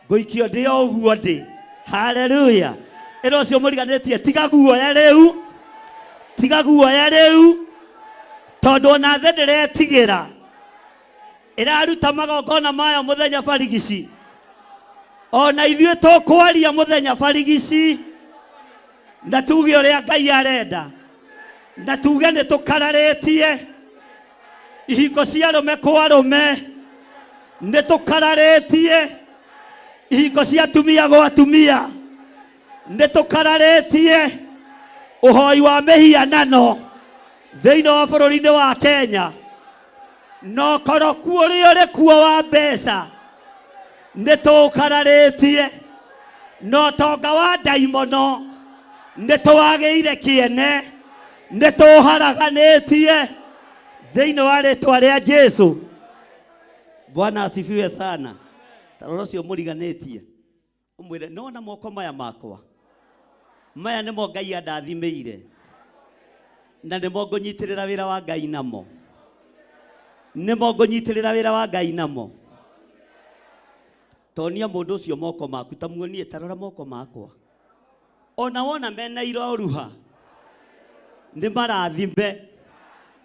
ngũikio ndĩ o ũguo ndĩ. Haleluya. Ĩra ũcio mũriganĩtie, tiga guoya rĩu, tiga guoya rĩu, tondũ ona thĩ ndĩretigĩra. Ĩraruta magongona mayo mũthenya barigici, ona ithuĩ tũkwaria mũthenya barigici, na tuge ũrĩa Ngai arenda, na tuge nĩ tũkararĩtie ihingo cia arũme kwa arũme, nĩ tũkararĩtie ihingo cia atumia gwa atumia, nĩ tũkararĩtie ũhoi wa mĩhianano thĩinĩ wa bũrũri-inĩ wa Kenya, na ũkoroku ũrĩa ũrĩ kuo wa mbeca nĩ tũkararĩtie, na ũtonga wa ndaimono. Nĩ tũwagĩire kĩene, nĩ tũharaganĩtie thĩinĩ wa rĩtwa rĩa Jesu. Bwana asifiwe sana. Tarora ũcio mũriganĩtie ũmwĩre nĩwona moko maya makwa maya nĩmo Ngai andathimĩire na nĩmo ngũnyitĩrĩra wĩra wa Ngai namo, nĩmo ngũnyitĩrĩra wĩra wa Ngai namo. Tonia mũndũ ũcio moko maku, ta muonie, tarora moko makwa, ona wona mena iroruha nĩ marathime,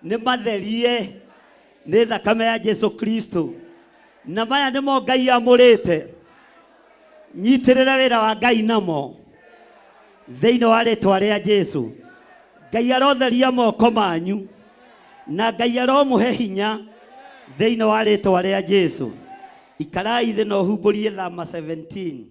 nĩ matherie nĩ thakame ya Jesu Kristo, na maya nĩmo Ngai amũrĩte. Nyitĩrĩra wĩra wa Ngai namo thĩinĩ wa rĩtwa rĩa Jesu. Ngai arotheria moko manyu na Ngai aromũhe hinya thĩinĩ wa rĩtwa rĩa Jesu. Ikarai thĩ na ũhumbũrie Thama 17.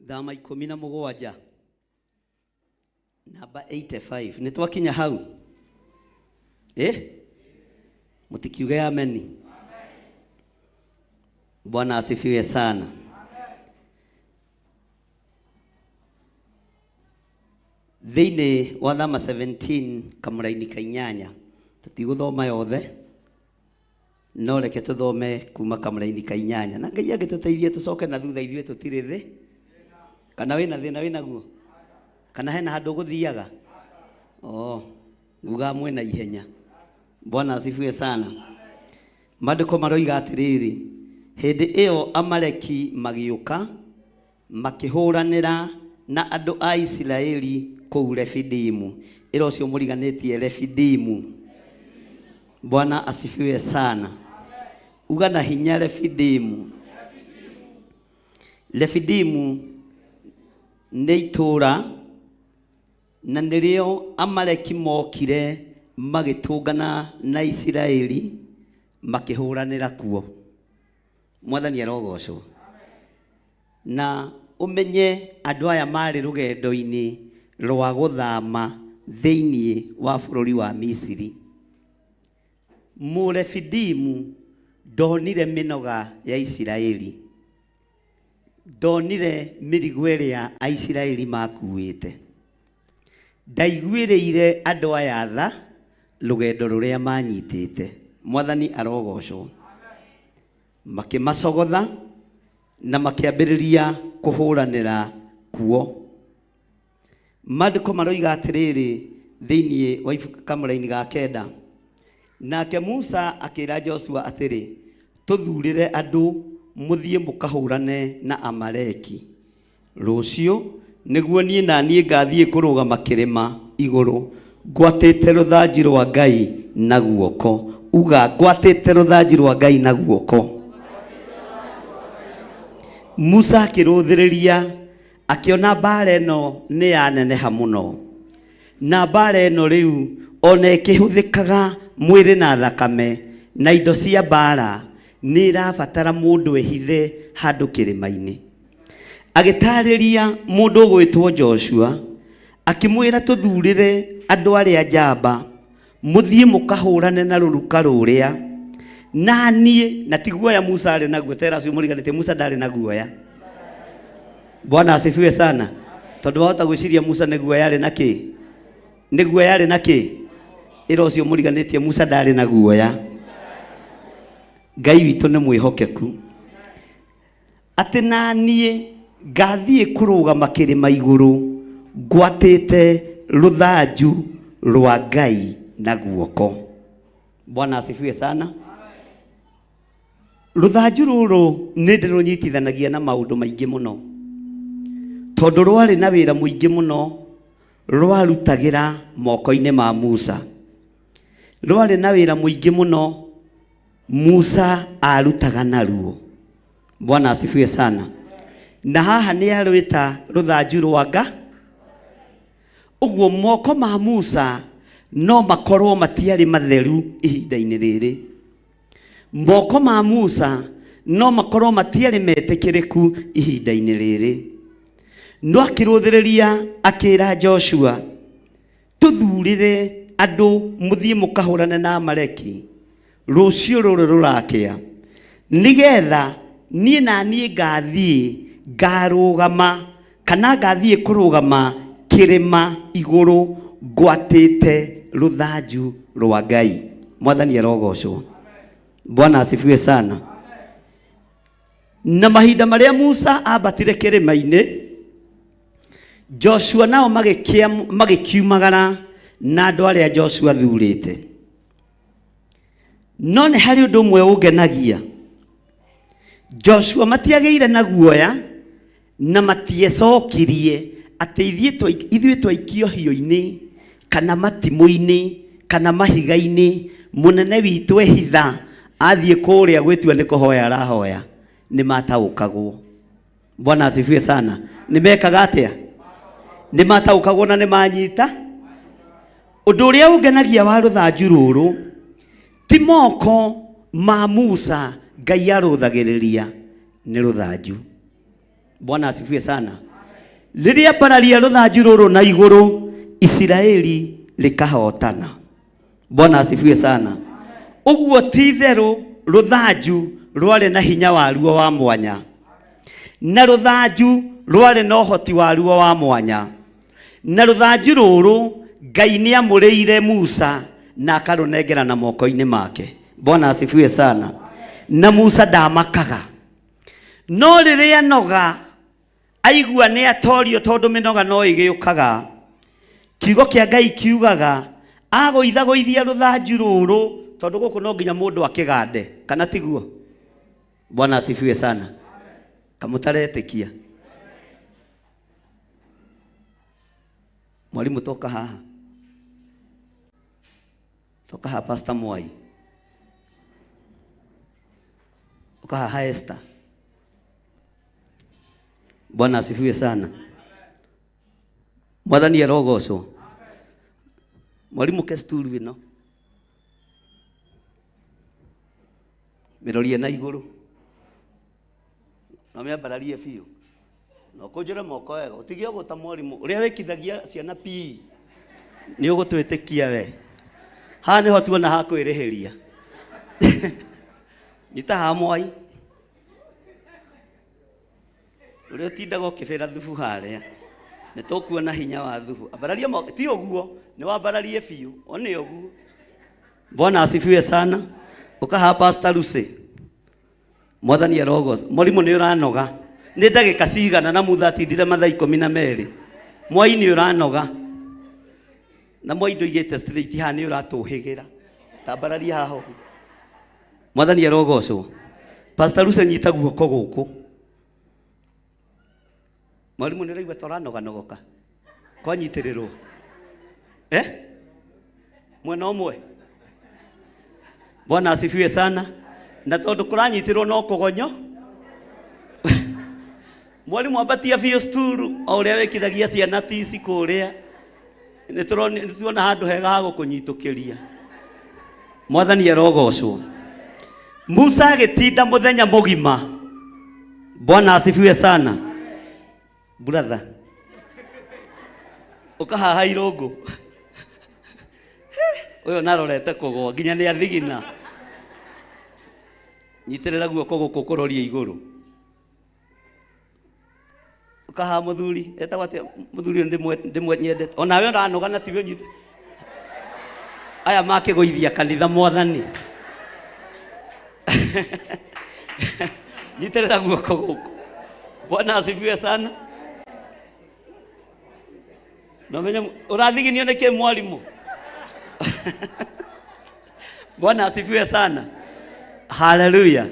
Thama 17 namba 85. Nĩ twakinya hau eh? Mũtikiuge ameni. Bwana asifiwe sana. Thĩinĩ wa Thama 17 kamũraini ka inyanya, tũtigũthoma yothe no reke tũthome kuma kamũraini ka inyanya, na Ngai angĩtũteithia tũcoke na thutha ithuĩ tũtirĩ thĩ. Kana wĩna thĩna wĩnaguo? Kana hena handũ ũgũthiaga? Oh, ngugaga mwĩna ihenya. Bwana asifiwe sana. Maandĩko maroiga atĩrĩrĩ, hĩndĩ ĩyo Amaleki magĩũka makĩhũranĩra na andũ a Isiraeli kũu Refidimu. Ĩra ũcio mũriganĩtie Refidimu. Bwana asifiwe sana. Uga na hinya Refidimu. Refidimu nĩ itũũra na nĩrĩo Amaleki mokire magĩtũngana na Isiraeli makĩhũranĩra kuo. Mwathani arogocwo. Na ũmenye andũ aya marĩ rũgendo-inĩ rwa gũthama thĩinĩ wa bũrũri wa Misiri. Mũrefidimu ndonire mĩnoga ya Isiraeli, ndonire mĩrigo ĩrĩa Aisiraeli makuĩte, ndaiguĩrĩire andũ aya tha rũgendo rũrĩa manyitĩte. Mwathani arogocwo. Makĩmacogotha na makĩambĩrĩria kũhũranĩra kuo. Maandĩko maroiga atĩrĩrĩ thĩinĩ wa ibuku kamũraini ga kenda, nake Musa akĩra Joshua atĩrĩ, tũthurĩre andũ mũthiĩ mũkahũrane na Amaleki rũciũ, nĩguo niĩ na niĩ ngathiĩ kũrũgama kĩrĩma igũrũ ngwatĩte rũthanju rwa Ngai na guoko. Uga, ngwatĩte rũthanju rwa Ngai na guoko. Musa akĩrũthĩrĩria akĩona mbaara ĩno nĩ yaneneha mũno, na mbaara ĩno rĩu ona ĩkĩhũthĩkaga mwĩrĩ na thakame na indo cia mbaara, nĩ ĩrabatara mũndũ ehithe handũ kĩrĩma-inĩ. Agĩtaarĩria mũndũ ũgwĩtwo Joshua, akĩmwĩra tũthurĩre andũ arĩa njamba mũthiĩ mũkahũrane na rũruka rũrĩa na niĩ. Na ti guoya Musa arĩ naguo, tera acio mũriganĩtie, Musa ndarĩ na guoya. Bwana asifiwe sana. Tondũ wahota gwĩciria Musa nĩ guoya arĩ na kĩ, nĩ guoya arĩ na kĩ. Ĩra ũcio mũriganĩtie, Musa ndarĩ na guoya. Ngai witũ nĩ mwĩhokeku. Atĩ na niĩ ngathiĩ kũrũgama kĩrĩma igũrũ ngwatĩte rũthanju rwa Ngai na guoko. Bwana asifiwe sana. Rũthanju rũrũ nĩ ndĩrũnyitithanagia na maũndũ maingĩ mũno, tondũ rwarĩ na wĩra mũingĩ mũno rwarutagĩra moko-inĩ ma Musa. Rwarĩ na wĩra mũingĩ mũno Musa arutaga naruo. Bwana asifiwe sana. Na haha nĩ arwĩta rũthanju rwa nga. Ũguo moko ma Musa no makorwo matiarĩ matheru ihinda-inĩ rĩrĩ. Moko ma Musa no makorwo matiarĩ metĩkĩrĩku ihinda-inĩ rĩrĩ. No akĩrũthĩrĩria akĩra Joshua, tũthurĩre andũ mũthiĩ mũkahũrane na Amaleki rũciũ rũrũ rũrakĩa, nĩgetha niĩ na niĩ ngathiĩ ngarũgama kana ngathiĩ kũrũgama kĩrĩma igũrũ ngwatĩte rũthanju rwa Ngai. Mwathani arogocwo. Bwana asifiwe sana. Na mahinda marĩa Musa ambatire kĩrĩma-inĩ, Joshua nao magĩkiumagara na andũ arĩa Joshua thurĩte. No nĩ harĩ ũndũ ũmwe ũngenagia. Joshua matiagĩire na guoya na matiecokirie atĩ ithuĩ twaikio hiũ-inĩ kana matimũ-inĩ kana mahiga-inĩ, mũnene witũ ehitha athiĩ kũrĩa gwĩtua nĩ kũhoya arahoya. Nĩ mataũkagwo. Bwana asifiwe sana. Nĩ mekaga atĩa? Nĩ mataũkagwo na nĩ manyita. Ũndũ ũrĩa ũngenagia wa rũthanju rũrũ ti moko ma Musa Ngai arũthagĩrĩria, nĩ rũthanju. Bwana asifiwe sana. Rĩrĩa mbararia rũthanju rũrũ na igũrũ, Isiraeli rĩkahotana. Bwana asifiwe sana. Ũguo ti itherũ rũthanju rwarĩ na hinya waruo wa mwanya, na rũthanju rwarĩ na ũhoti waruo wa mwanya, na rũthanju rũrũ Ngai nĩ amũrĩire Musa na akarũnengera na moko-inĩ make. Bwana asifiwe sana. Na Musa ndamakaga, no rĩrĩa noga aigua nĩ atorio, tondũ mĩnoga no ĩgĩũkaga. Kiugo kĩa Ngai kiugaga agũithagũithia rũthanju rũrũ, tondũ gũkũ no nginya mũndũ akĩgande, kana tiguo? Bwana asifiwe sana. Kamũtaretĩkia mwarimũ, toka haha, toka haha, Pastor Mwai, toka haha, Esther. Bwana asifiwe sana. Mwathani arogocwo. Mwarimu ke sturu ĩno mĩrorie na igũrũ na mĩambararie biũ na ũkũnjũre moko wega, ũtige ũguo ta mwarimũ ũrĩa wĩkithagia ciana PE. Nĩ ũgũtwĩtĩkia we. Haha nĩho tuona ha kwĩrĩhĩria. Nyita haha Mwai, ũrĩa ũtindaga ũkĩbĩra thubu harĩa, nĩ tũkuona hinya wa thubu. Ambararia moko, ti ũguo, nĩ wambararie biũ, o nĩ ũguo. Bwana asifiwe sana. Ũkaha Pastor Lucy. Mwathani arogoca. Mwarimũ nĩ ũranoga. Nĩ ndagĩka cigana na mutha atindire mathaa 12. Mwai nĩ ũranoga. Na Mwai ndũigĩte straight haha, nĩ ũratũhĩgĩra. Tambararia haha ũguo. Mwathani arogocwo. Pastor Lucy, nyita guoko gũkũ. Mwarimũ nĩ ũraigua ta ũranoganogoka. Kwanyitĩrĩrwo. Mwena ũmwe. Bwana asifiwe sana. Na tondũ kũranyitĩrwo no kũgonyo. Mwarimũ ambatia biũ sturu o ũrĩa wĩkithagia ciana tici kũrĩa. Nĩ tuona handũ hega ha gũkũnyitũkĩria. Mwathani arogocwo. Musa agĩtinda mũthenya mũgima. Bwana asifiwe sana. Brother, ũkahaha irũngũ. Ũyũ narorete kũgwa nginya nĩ athigina. Nyitĩrĩra guoko gũkũ kũrorie igũrũ. Ũkahaha mũthuri, etagwo atĩa mũthuri ũyũ ndĩmwe nyendete. Onawe ũranoga na tiwe ũnyite. Aya makĩgũithia kanitha Mwathani. Nyitĩrĩra guoko gũkũ. Bwana asifiwe sana. Na menye ũrathiginio nĩ kĩ mwarimũ? Bwana asifiwe sana. Haleluya.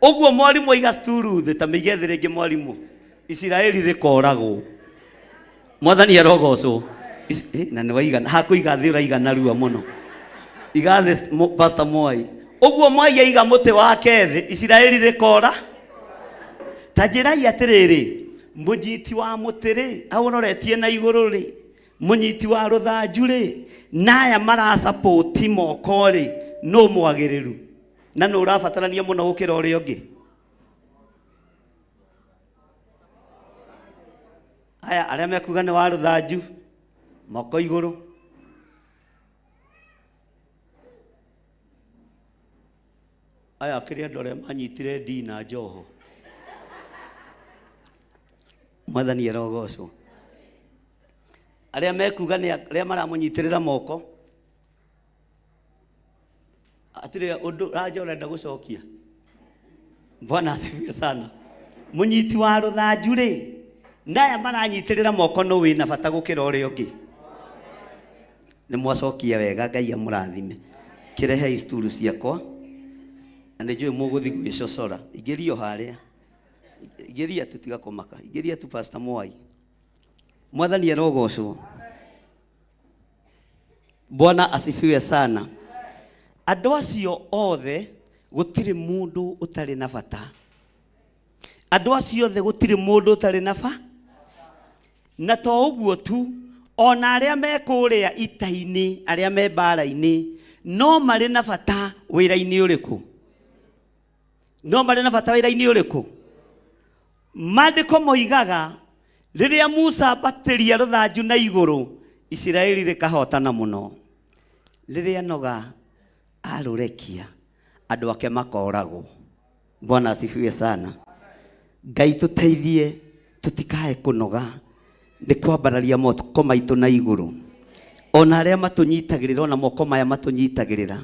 Ũguo mwarimũ aiga sturu thĩ ta mĩige thĩ rĩngĩ mwarimũ. Isiraeli rĩkoragwo. Mwathani arogocwo. Na nĩ waigana hakũiga thĩ ũraigana rua mũno. Iga thĩ Pastor Mwai. Ũguo Mwai aiga mũtĩ wake thĩ Isiraeli rĩkora. Ta njĩrai atĩrĩrĩ, mũnyiti wa mũtĩ rĩ, aũroretie na igũrũ rĩ, mũnyiti wa rũthanju rĩ, na aya marasapoti moko rĩ, nũ mwagĩrĩru na nũ ũrabatarania mũno gũkĩra ũrĩa ũngĩ? Aya arĩa mekuga nĩ wa rũthanju, moko igũrũ. Aya akĩrĩ andũ arĩa manyitire ndii na njoho. Mwathani arogocwo. Arĩa mekuga nĩ arĩa maramũnyitĩrĩra moko. Hatirĩ ũndũ ranja ũrenda gũcokia. Bwana asifiwe sana. Mũnyiti wa rũthanju rĩ, na aya maranyitĩrĩra moko no wĩna bata gũkĩra ũrĩa ũngĩ. Nĩ mwacokia wega, Ngai amũrathime. Kĩrehei sturu ciakwa na nĩ njũĩ mũgũthiĩ gwĩcocora. Ingĩria o harĩa, ingĩria tu, tiga kũmaka, ingĩria tu Pastor Mwai. Mwathani arogocwo. Bwana asifiwe sana. Andũ acio othe gũtirĩ mũndũ ũtarĩ na bata. Andũ acio othe gũtirĩ mũndũ ũtarĩ na ba. Na to ũguo tu, ona arĩa me kũrĩa ita-inĩ, arĩa me mbara-inĩ, no marĩ na bata wĩra-inĩ ũrĩkũ? No marĩ na bata wĩra-inĩ ũrĩkũ? Maandĩko moigaga rĩrĩa Musa ambatĩria rũthanju na igũrũ, Isiraeli rĩkahotana mũno. Rĩrĩa noga arũrekia, andũ ake makoragwo. Bwana asifiwe sana. Ngai tũteithie tũtikae kũnoga nĩ kwambararia moko maitũ na igũrũ. Ona arĩa matũnyitagĩrĩra, ona moko maya matũnyitagĩrĩra,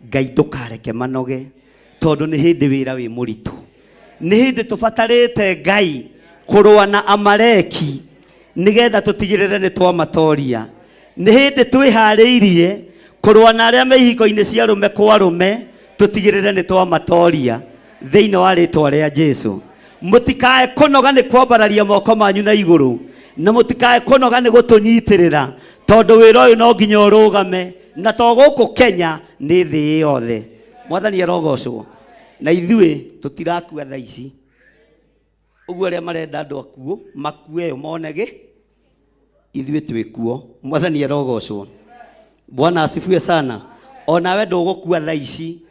Ngai ndũkareke manoge, tondũ nĩ hĩndĩ wĩra wĩ mũritũ. Nĩ hĩndĩ tũbatarĩte Ngai kũrũa na Amaleki nĩgetha tũtigĩrĩre nĩ twamatoria. Nĩ hĩndĩ twĩharĩirie kũrũa na arĩa me ihiko-inĩ cia arũme kwa arũme, tũtigĩrĩre nĩ twamatoria thĩinĩ wa rĩtwa rĩa Jesu. Mũtikae kũnoga nĩ kwambararia moko manyu na igũrũ, na mũtikae kũnoga nĩ gũtũnyitĩrĩra, tondũ wĩra ũyũ no nginya ũrũgame, na to gũkũ Kenya, nĩ thĩ yothe. Mwathani arogocwo. Na ithuĩ tũtirakua thaa ici. Ũguo arĩa marenda andũ akuũ makue mone gĩ, ithuĩ twĩ kuo. Mwathani arogocwo. Bwana asifiwe sana. Onawe ndũgũkua thaa ici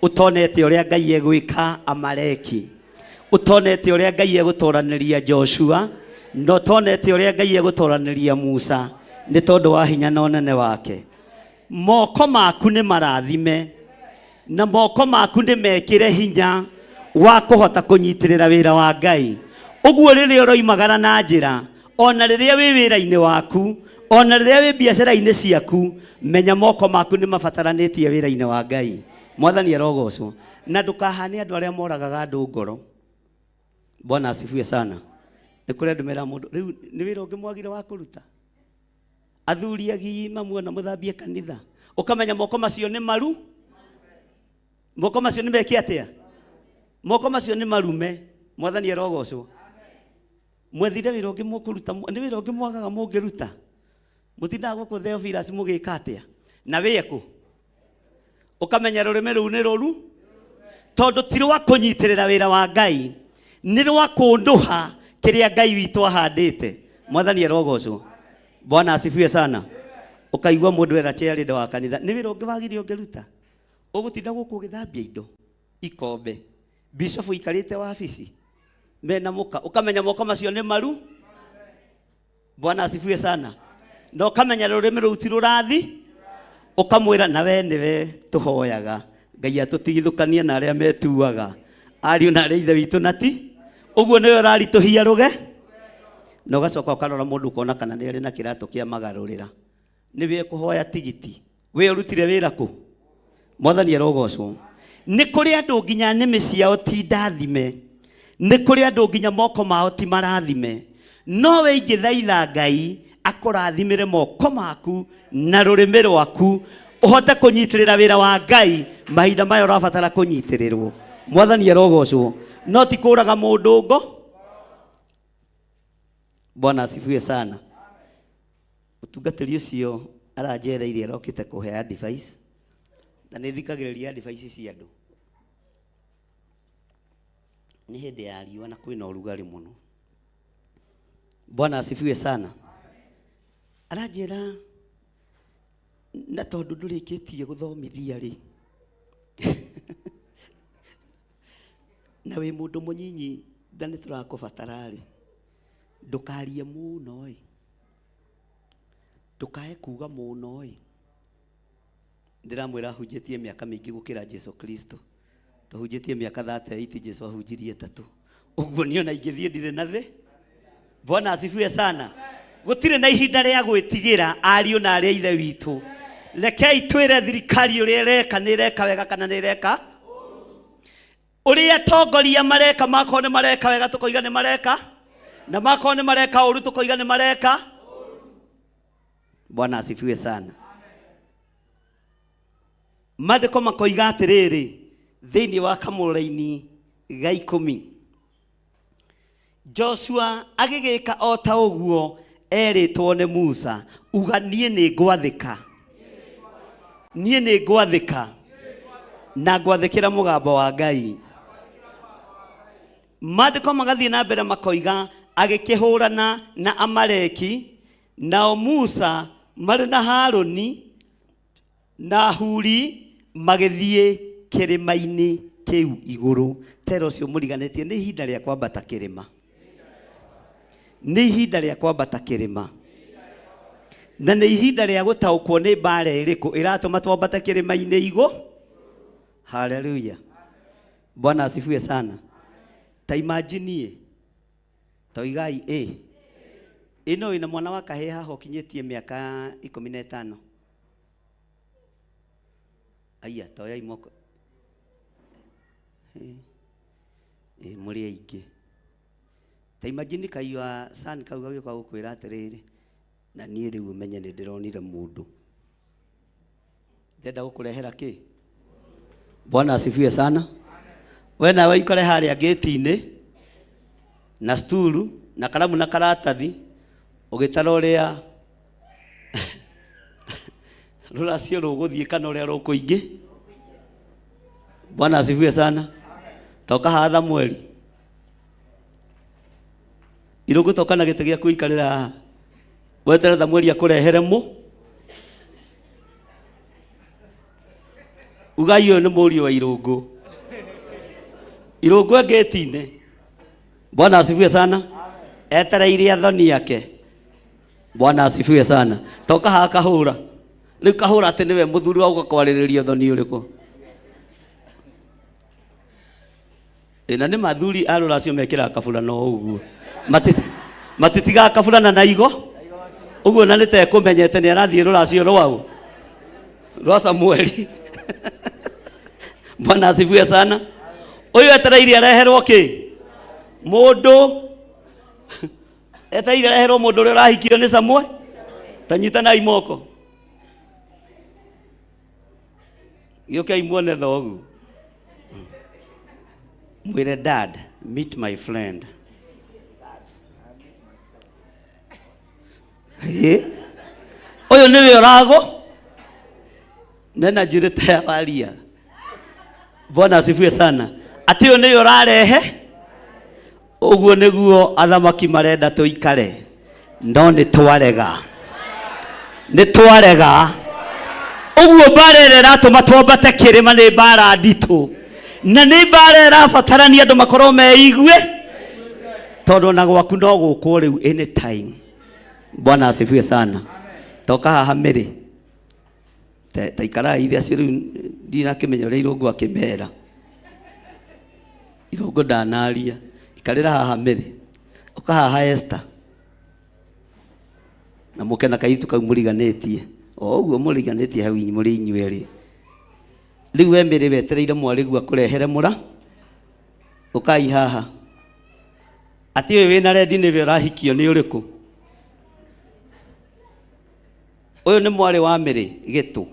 ũtonete ũrĩa Ngai egwĩka Amaleki, ũtonete ũrĩa Ngai egũtoranĩria Joshua, na ũtonete ũrĩa Ngai egũtoranĩria Musa, nĩ tondũ wa hinya na ũnene wake. Moko maku nĩ marathime, na moko maku nĩ mekĩre hinya wa kũhota kũnyitĩrĩra wĩra wa Ngai. Ũguo rĩrĩa ũroimagara na njĩra, ona rĩrĩa wĩ wĩra-inĩ waku, ona rĩrĩa wĩ biacara-inĩ ciaku, menya moko maku nĩ mabataranĩtie wĩra-inĩ wa Ngai. Mwathani arogocwo. Na ndũkahane andũ arĩa moragaga andũ ngoro. Bwana asifiwe sana. Nĩ kũrĩ andũ meraga mũndũ, rĩu nĩ wĩra ũngĩ mwagire wa kũruta? Athuri agima muona mũthambie kanitha, ũkamenya moko macio nĩ maru, moko macio nĩ meke atĩa? Moko macio nĩ marume. Mwathani arogocwo. Mwethire wĩra ũngĩ mũkũruta, nĩ wĩra ũngĩ mwagaga mũngĩruta. Mũtindaga gũkũ Theophilus mũgĩka atĩa? Na wĩe kũ? Ũkamenya rũrĩmĩ rũu nĩ rũru, tondũ ti rwa kũnyitĩrĩra wĩra wa Ngai, nĩ rwa kũndũha kĩrĩa Ngai witũ ahandĩte. Mwathani arogocwo. Bwana asifiwe sana. Ũkaigua mũndũ era chairlady wa kanitha, nĩ wĩra ũngĩ wagire ũngĩruta? Ũgũtinda gũkũ ũgĩthambia indo, ikombe, bishop ũikarĩte wabici mena mũka, ũkamenya moko macio nĩ maru. Bwana asifiwe sana. Na ũkamenya rũrĩmĩ rũu ti rũrathi, ũkamwĩra na we nĩwe tũhoyaga Ngai atũtigithũkanie na arĩa metuaga ariũ na arĩa ithe witũ na ti ũguo nĩwe ũraritũhia rũge. Na ũgacoka ũkarora mũndũ ũkona kana nĩ arĩ na kĩratũ kĩa magarũrĩra, nĩwe ũkũhoya tigiti, we ũrutire wĩra kũ? Mwathani arogocwo. Nĩ kũrĩ andũ nginya nĩmĩ ciao ti ndathime, nĩ kũrĩ andũ nginya moko mao ti marathime, no we ingĩthaitha Ngai akũrathimĩre moko maku na rũrĩmĩ rwaku, ũhote kũnyitĩrĩra wĩra wa Ngai mahinda maya ũrabatara kũnyitĩrĩrwo. Mwathani arogocwo. No ti kũraga mũndũ ngo. Bwana asifiwe sana. Mũtungatĩri ũcio aranjereire arokĩte kũhe advice, na nĩ thikagĩrĩria advice cia andũ. Nĩ hĩndĩ ya riũa na kwĩna ũrugarĩ mũno. Bwana asifiwe sana. Aranjĩra na tondũ ndũrĩkĩtie gũthomithia rĩ, na wĩ mũndũ mũnyinyi na nĩ tũrakũbatara rĩ, Ndũkarie mũno ĩ, ndũkae kuga mũno ĩ. Ndĩramwĩra ahunjĩtie mĩaka mĩingĩ gũkĩra Jesu Kristo. Tũhunjĩtie mĩaka 38, Jesu ahunjirie 3. Ũguo niĩ ona ingĩthiĩ ndirĩ na thĩ. Bwana asifiwe sana. Gũtirĩ na ihinda rĩa gwĩtigĩra ariũ na arĩ a ithe witũ. Rekei twĩre thirikari ũrĩa ĩreka nĩ ĩreka wega kana nĩ ĩreka ũrĩa atongoria mareka. Makorwo nĩ mareka wega tũkoiga nĩ mareka, na makorwo nĩ mareka ũru tũkoiga nĩ mareka. Bwana asifiwe sana. Maandĩko makoiga atĩrĩrĩ thĩinĩ wa kamũraini ga 10, Joshua agĩgĩka o ta ũguo erĩtwo nĩ Musa. Uga niĩ nĩ ngwathĩka, niĩ nĩ ngwathĩka na ngwathĩkĩra mũgambo wa Ngai. Maandĩko magathiĩ na mbere makoiga agĩkĩhũrana na Amaleki, nao Musa marĩ na Harũni na Huri magĩthiĩ kĩrĩma-inĩ kĩu igũrũ. Tera ũcio mũriganĩtie nĩ ihinda rĩa kwambata kĩrĩma, nĩ ihinda rĩa kwambata kĩrĩma, na nĩ ihinda rĩa gũtaũkwo nĩ mbara ĩrĩkũ ĩratũma twambate kĩrĩma-inĩ igũ. Haleluya, Bwana asifiwe sana. Ta imagine toigai ĩ ĩno wĩna mwana wa kahĩĩ haha ũkinyĩtie mĩaka 15. Aya toyai moko. Ĩ mũrĩ aingĩ. Ta imagine kaiywa son kau gagĩũka gũkwĩra atĩrĩrĩ, na niĩ rĩu ũmenye nĩ ndĩronire mũndũ ndenda gũkũrehera kĩ. Bwana asifiwe sana. We nawe ikare harĩa gate-inĩ na sturu na karamu na karatathi ũgĩtara ũrĩa rũracio rũgũthiĩ kana ũrĩa rũkũingĩ. Bwana asifiwe sana. Toka haha Samueli, irũngũ toka na gĩtĩ gĩaku ikarĩra haha wetere Samueli akũrehere mũ. Ugai ũyũ nĩ mũriũ wa irũngũ. Irũngũ e gate-inĩ. Bwana asifiwe sana. Etereire athoni ake. Bwana asifiwe sana. Toka haha kahũra. Rĩu kahũra atĩ nĩwe mũthuri wa gũka kwarĩrĩria ũthoni ũrĩkũ. Na nĩ mathuri a rũracio mekĩraga kabura no ũguo. Matitigaga kaburana na igo. Ũguo na nĩ tekũmenyete nĩ arathiĩ rũracio rwaũ? Rwa Samueli. Bwana asifiwe sana. Ũyũ etereire areherwo kĩ? Mũndũ etereire areherwo mũndũ ũrĩa ũrahikio nĩ Samuel. Ta nyitanai moko. Gĩũkei muone thoguo. Mwĩre dad, meet my friend. Ĩ, ũyũ nĩwe ũragũ nena njuĩrĩ ta ya waria. Bwana asifiwe sana. Atĩ ũyũ nĩwe ũrarehe. Ũguo nĩguo athamaki marenda tũikare, no nĩ twarega, nĩ twarega. Ũguo mbara ĩrĩa ĩratũma twambate kĩrĩma nĩ mbara nditũ, na nĩ mbara ĩrabatarania andũ makorwo meigue, tondũ ona gwaku no gũkwo rĩu anytime. Bwana asifiwe sana. Toka haha mĩrĩ ta ikarai ithe acio rĩu ndinakĩmenya ũrĩa irũngũ akĩmera. Irũngũ ndanaria. Ikarĩra haha mĩrĩ. Ũka haha Esther. Na mũke na kairĩtu kau mũriganĩtie. O ũguo mũriganĩtie hau mũrĩ inyuĩ erĩ. Rĩu we mĩrĩ wetereire mwarĩguo akũrehere mũra. Ũkai haha. Atĩ ũyũ wĩna rendi nĩwe ũrahikio nĩ ũrĩkũ? Ũyũ nĩ mwarĩ wa mĩrĩ gĩtũ.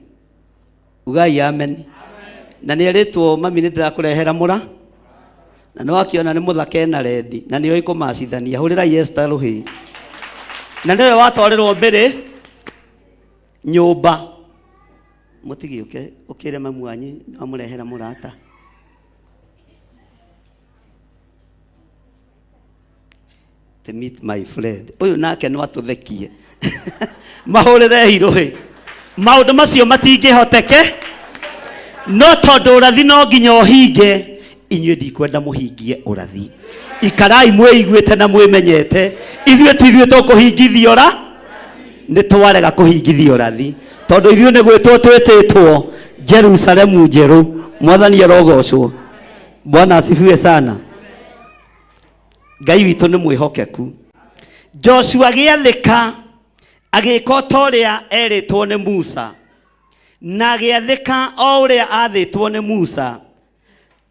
Ugai amen. Na nĩ erĩtwo mami nĩ ndĩrakũrehera mũra. Na nĩ wakĩona nĩ mũthaka ena rendi na nĩ oĩ kũmacithania. Hũrĩrai Esther rũhĩ. Na nĩwe watwarĩrwo mbĩrĩ nyũmba. Mũtigĩũke ũkĩre mamu wanyu nĩ wamũrehera mũrata. To meet my friend. Ũyũ nake no atũthekie. Mahũrĩrei rũhĩ. Maũndũ macio matingĩhoteke, no tondũ ũrathi no nginya ũhinge, inyuĩ ndikwenda mũhingie ũrathi. Ikarai mwĩiguĩte na mwĩmenyete. Ithuĩ ti ithuĩ tũkũhingithia ũra nĩ twarega kũhingithia ũrathi tondũ ithuĩ nĩ gwĩtwo twĩtĩtwo Jerusalemu njerũ. Mwathani arogocwo. Bwana asifiwe sana. Ngai witũ nĩ mwĩhokeku. Joshua agĩathĩka agĩka o ta ũrĩa erĩtwo nĩ Musa, na agĩathĩka o ũrĩa athĩtwo nĩ Musa,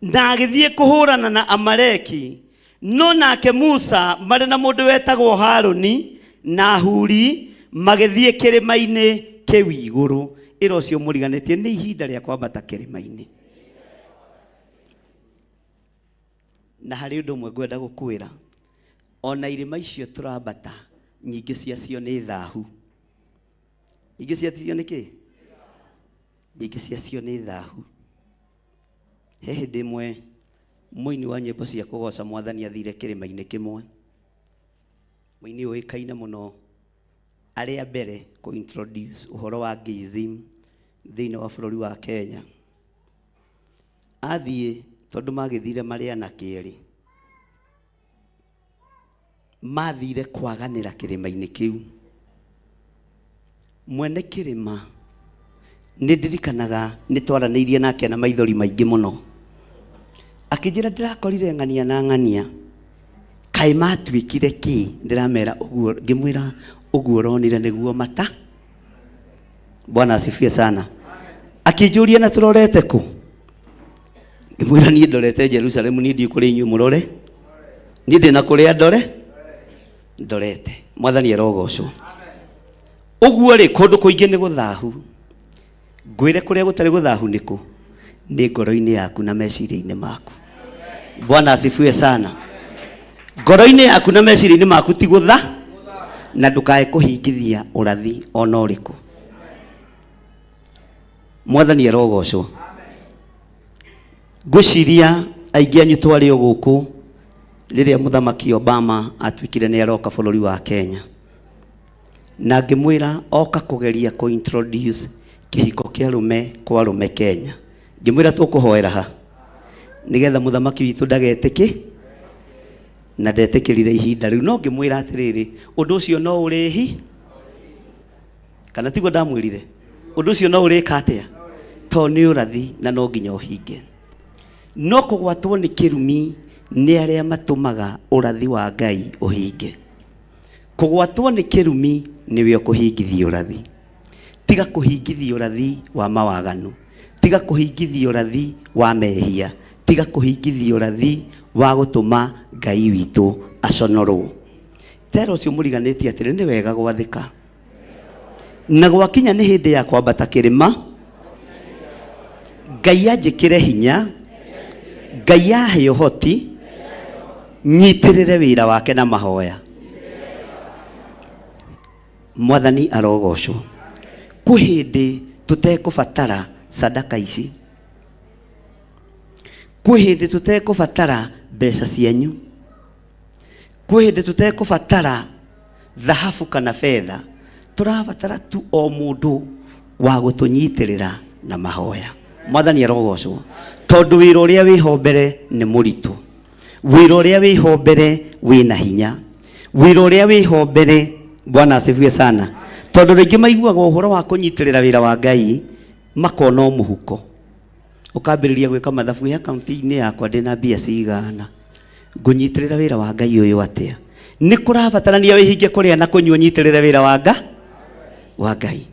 na agĩthiĩ kũhũrana na Amaleki. No nake Musa marĩ na mũndũ wetagwo Harũni na Huri magĩthiĩ kĩrĩma-inĩ kĩu igũrũ. Ĩra ũcio mũriganĩtie nĩ ihinda rĩa kwambata kĩrĩma-inĩ. Na harĩ ũndũ ũmwe ngwenda gũkwĩra, ona irĩma icio tũrambata nyingĩ ciacio nĩ thahu. Nyingĩ ciacio nĩ kĩ? Nyingĩ ciacio nĩ thahu. He hĩndĩ ĩmwe mũini wa nyĩmbo cia kũgoca Mwathani athire kĩrĩma-inĩ kĩmwe. Mũini ũĩkaine mũno arĩa mbere kũ introduce ũhoro wa gayism thĩinĩ wa bũrũri wa Kenya. Athiĩ tondũ magĩthire marĩ anake erĩ, mathire kwaganĩra kĩrĩma-inĩ kĩu. Mwene kĩrĩma nĩ ndirikanaga nĩ twaranĩirie nake na maithori maingĩ mũno, akĩnjĩra ndĩrakorire ng'ania na ng'ania, kaĩ matuĩkire kĩ? Ndĩramera ũguo, ngĩmwĩra ũguo ũronire nĩguo mata. Bwana asifiwe sana. Akĩnjũria na tũrorete kũ? Ngĩmwĩra niĩ ndorete Jerusalemu, niĩ ndiĩ kũrĩa inyuĩ mũrore, niĩ ndĩ na kũrĩa ndore ndorete. Mwathani arogocwo. Ũguo rĩ, kũndũ kũingĩ nĩ gũthahu. Ngwĩre kũrĩa gũtarĩ gũthahu nĩ kũ? Nĩ ngoro-inĩ yaku na meciria-inĩ maku. Bwana asifiwe sana. Ngoro-inĩ yaku na meciria-inĩ maku ti gũtha, na ndũkae kũhingithia ũrathi ona ũrĩkũ. Mwathani arogocwo. Ngwĩciria aingĩ anyu twarĩ o gũkũ rĩrĩa mũthamaki Obama atuĩkire nĩ aroka bũrũri wa Kenya, na ngĩmwĩra oka kũgeria kũ introduce kĩhiko kĩa arũme kwa arũme Kenya. Ngĩmwĩra tũkũhoera ha nĩgetha mũthamaki witũ ndagetĩkĩ, na ndetĩkĩrire ihinda rĩu. No ngĩmwĩra atĩrĩrĩ, ũndũ ũcio no ũrĩhi, kana tiguo ndamwĩrire? Ũndũ ũcio no ũrĩka atĩa? To nĩ ũrathi na no nginya ũhinge. No kũgwatwo nĩ kĩrumi nĩ arĩa matũmaga ũrathi wa Ngai ũhinge. Kũgwatwo nĩ kĩrumi nĩwe ũkũhingithia ũrathi. Tiga kũhingithia ũrathi wa mawaganu, tiga kũhingithia ũrathi wa mehia, tiga kũhingithia ũrathi wa gũtũma Ngai witũ aconorwo. Tera ũcio mũriganĩtie atĩrĩ, nĩ wega gwathĩka. Na gwakinya nĩ hĩndĩ ya kwambata kĩrĩma, Ngai anjĩkĩre hinya, Ngai ahe ũhoti, nyitĩrĩre wĩra wake na mahoya. Mwathani arogocwo. Kwĩ hĩndĩ tũtekũbatara sadaka ici, kwĩ hĩndĩ tũtekũbatara mbeca cianyu, kwĩ hĩndĩ tũtekũbatara thahabu kana betha, tũrabatara tu o mũndũ wa gũtũnyitĩrĩra na mahoya. Mwathani arogocwo. Tondũ wĩra ũrĩa wĩho mbere nĩ mũritũ, wĩra ũrĩa wĩho mbere wĩna hinya, wĩra ũrĩa wĩho mbere. Bwana asifiwe sana. Tondũ rĩngĩ maiguaga ũhoro wa kũnyitĩrĩra wĩra wa Ngai makona o mũhuko, ũkambĩrĩria gwĩka mathabu, ĩ akaunti-inĩ yakwa ndĩna mbia cigana, ngũnyitĩrĩra wĩra wa Ngai ũyũ atĩa? Nĩ kũrabatarania wĩhinge kũrĩa na kũnyua ũnyitĩrĩre wĩra wa Ngai.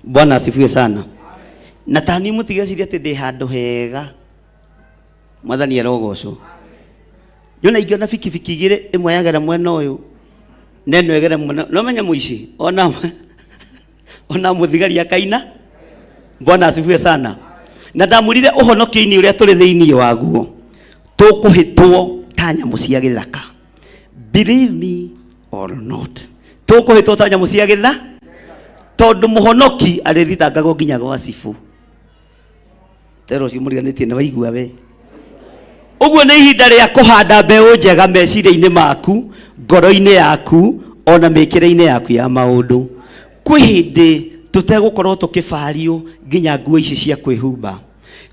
Bwana asifiwe sana. Na tani mũtigecirie atĩ ndĩ handũ hega. Mwathani arogocwo. Nyona ingĩona bikibiki igĩrĩ, ĩmwe yagera mwena ũyũ na ĩno ĩgere mwena, no menye mũici ona mũthigari akaina. Bwana asifiwe sana. Na ndamwĩrire ũhonokio-inĩ ũrĩa tũrĩ thĩinĩ waguo tũkũhĩtwo ta nyamũ cia gĩthaka. Believe me or not, tũkũhĩtwo ta nyamũ cia gĩtha, tondũ mũhonoki arĩthitangagwo nginya gwa cibũ. Tero ũcio mũriganĩtie nĩ waigua we. Ũguo nĩ ihinda rĩa kũhanda mbeũ njega meciria-inĩ maku, ngoro-inĩ yaku, ona mĩkĩre-inĩ yaku ya maũndũ. Kwĩ hĩndĩ tũtegũkorwo tũkĩbario nginya nguo ici cia kwĩhumba.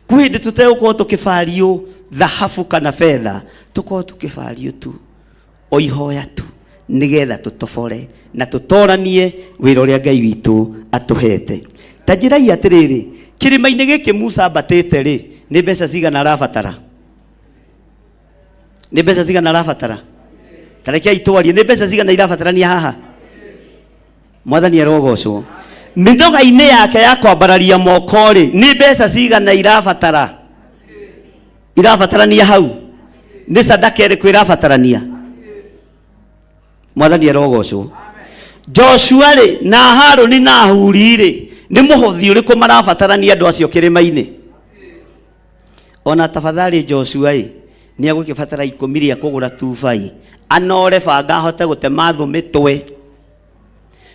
Kwĩ hĩndĩ tũtegũkorwo tũkĩbario thahabu kana betha tũkorwo tũkĩbario tu o ihoya tu nĩgetha tũtobore na tũtoranie wĩra ũrĩa Ngai witũ atũhete. Ta njĩrai atĩrĩrĩ, kĩrĩma-inĩ gĩkĩ Musa ambatĩte rĩ, nĩ mbeca cigana arabatara? Nĩ mbeca cigana arabatara? Ta rekei twarie, nĩ mbeca cigana irabatarania haha? Mwathani arogocwo. Mĩnoga-inĩ yake ya kwambararia moko rĩ, nĩ mbeca cigana irabatara? Irabatarania hau? Nĩ sadaka ĩrĩkũ ĩrabatarania? Mwathani arogocwo. Joshua rĩ na Harũni na Huri rĩ, nĩ mũhothi ũrĩkũ marabatarania andũ acio kĩrĩma-inĩ? Ona tafadhali Joshua ĩ, nĩ egũkĩbatara ikũmi rĩa kũgũra tubai, anore banga ahote gũtema thũ mĩtwe.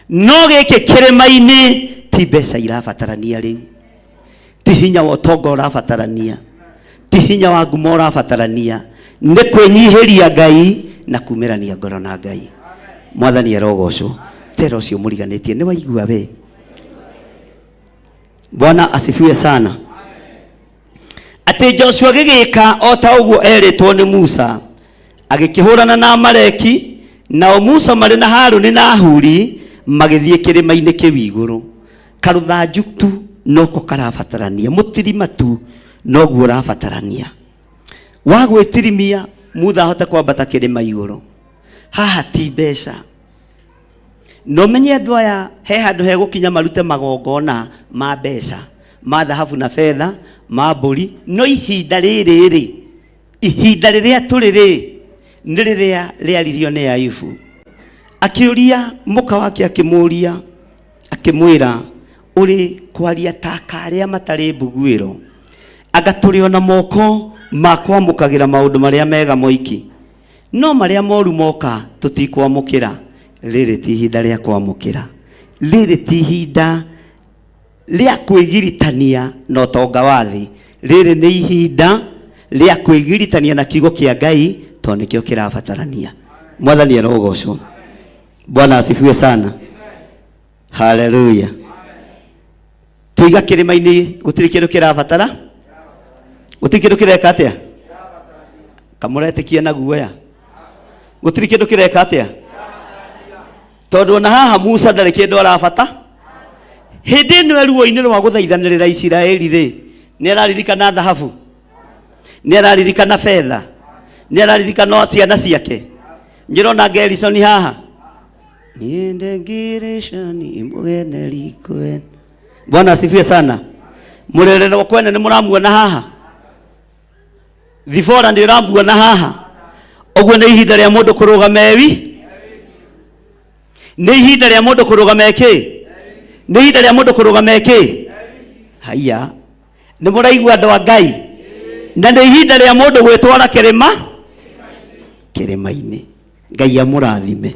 No gĩkĩ kĩrĩma-inĩ ti mbeca irabatarania rĩu, ti hinya wa ũtonga ũrabatarania, ti hinya wa ngumo ũrabatarania, nĩ kwĩnyihĩria Ngai na kumĩrania ngoro na Ngai. Mwathani arogocwo. Tera ũcio mũriganĩtie nĩ waigua we. Bwana asifiwe sana. Atĩ Joshua agĩgĩka o ta ũguo erĩtwo nĩ Musa, agĩkĩhũrana na Amaleki, nao Musa marĩ na Harũni na Huri magĩthiĩ kĩrĩma-inĩ kĩu igũrũ. Karũthanju tu noko karabatarania, mũtirima tu noguo ũrabatarania wa gwĩtirimia Musa ahote kwambata kĩrĩma igũrũ. Haha ti mbeca. Na ũmenye andũ aya he handũ hegũkinya marute magongona ma mbeca, ma thahabu na betha, ma mbũri, no ihinda rĩrĩ rĩ, ihinda rĩrĩa tũrĩ rĩ, nĩ rĩrĩa rĩaririo nĩ Ayubu. Akĩũria mũka wake akĩmũũria, akĩmwĩra, ũrĩ kwaria ta karĩa matarĩ mbuguĩro, anga tũrĩ o na moko ma kwamũkagĩra maũndũ marĩa mega moiki, no marĩa moru moka tũtikwamũkĩra. Rĩrĩ ti ihinda rĩa kwamũkĩra, rĩrĩ ti ihinda rĩa kwĩgiritania na ũtonga wa thĩ, rĩrĩ nĩ ihinda rĩa kwĩgiritania na kiugo kĩa Ngai, tondũ nĩkĩo kĩrabatarania. Mwathani arogocwo. Bwana asifiwe sana. Haleluya. Tuiga kĩrĩma-inĩ gũtirĩ kĩndũ kĩrabatara, gũtirĩ kĩndũ kĩreka atĩa? Kamũretĩkia na guoya, gũtirĩ kĩndũ kĩreka atĩa? Tondũ ona haha Musa ndarĩ kĩndũ arabata. Hĩndĩ ĩno e ruo-inĩ rwa gũthaithanĩrĩra Isiraeli rĩ, nĩ araririkana thahabu, nĩ araririkana betha, nĩ araririkana ciana ciake. Njĩrona Gerisoni haha, niende Gerishoni mũgeneri kwene. Bwana asifiwe sana. Mũrererwo kwene nĩ mũramuona haha, Thibora nĩ ũramuona haha. Ũguo nĩ ihinda rĩa mũndũ kũrũgama ewi, nĩ ihinda rĩa mũndũ kũrũgama ĩkĩ, nĩ ihinda rĩa mũndũ kũrũgama ĩkĩ. Haiya, nĩ mũraigua andũ a Ngai? Na nĩ ihinda rĩa mũndũ gwĩtwara kĩrĩma kĩrĩma-inĩ. Ngai amũrathime.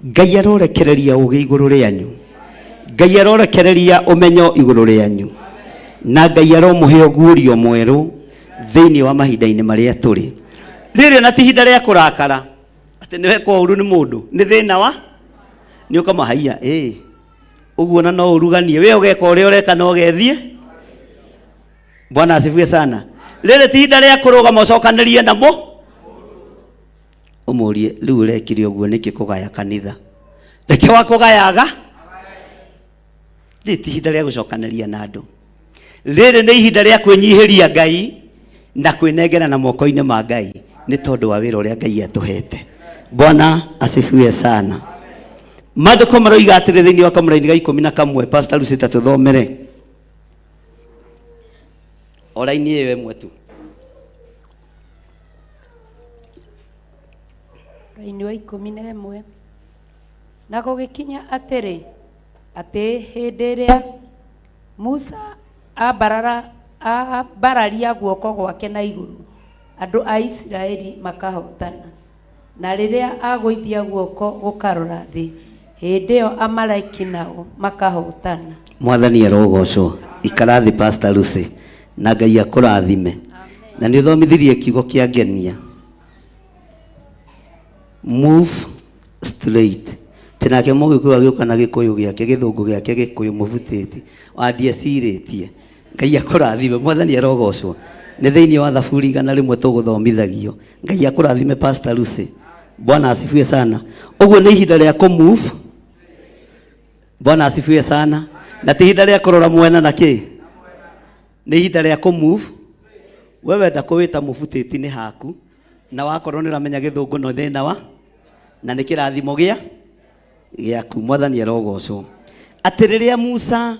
Ngai arorekereria ũgĩ igũrũ rĩanyu, Ngai arorekereria ũmenyo igũrũ rĩanyu, na Ngai aromũhe ũguũrio mwerũ thĩinĩ wa mahinda-inĩ marĩa tũrĩ. Rĩrĩ ona ti ihinda rĩa kũrakara atĩ nĩ wekwo ũru nĩ mũndũ, nĩ thĩna wa nĩ ũkamahaia ĩ ũguo, na no ũruganie we ũgeka ũrĩa ũreka na ũgethiĩ. Bwana asifiwe sana. Rĩrĩ ti ihinda rĩa kũrũgama ũcokanĩrie namo ũmũrie rĩu ũrekire ũguo nĩkĩ kũgaya kanitha, reke wa kũgayaga. Rĩrĩ ti ihinda rĩa gũcokanĩria na andũ, rĩrĩ nĩ ihinda rĩa kwĩnyihĩria Ngai na kwĩnengera na moko-inĩ ma Ngai nĩ tondũ wa wĩra ũrĩa Ngai atũhete. Bwana asifiwe sana. Maandĩko maroiga atĩrĩ thĩinĩ wa kamũraini ga 11, Pastor Lucy tũthomere o raini ĩyo ĩmwe tu. Raini wa 11. Na gũgĩkinya atĩrĩ, atĩ hĩndĩ ĩrĩa Musa ambararia guoko gwake na igũrũ, andũ a Isiraeli makahootana. Na rĩrĩa agũithia guoko gũkarora thĩ, hĩndĩ ĩyo Amaleki nao makahootana. Mwathani arogocwo. Ikara thĩ Pastor Lucy, na Ngai akũrathime. Na nĩ ũthomithirie kiugo kĩa ngenia. Move straight. Tĩ nake mũgĩkũyũ agĩũka na gĩkũyũ gĩake, gĩthũngũ gĩake gĩkũyũ mũbutĩti. Wandiecirĩtie. Ngai akũrathime. Mwathani arogocwo. Nĩ thĩinĩ wa Thaburi 100 tũgũthomithagio. Ngai akũrathime Pastor Lucy. Bwana asifiwe sana. Ũguo nĩ ihinda rĩa kũ move. Bwana asifiwe sana. Na ti ihinda rĩa kũrora mwena na kĩ? Nĩ ihinda rĩa kũ move. We wenda kũwĩta mũbutĩti nĩ haku na wakorwo nĩ ũramenya gĩthũngũ no thĩna wa na nĩ kĩrathimo gĩa gĩaku. Mwathani arogocwo. Atĩ rĩrĩa Musa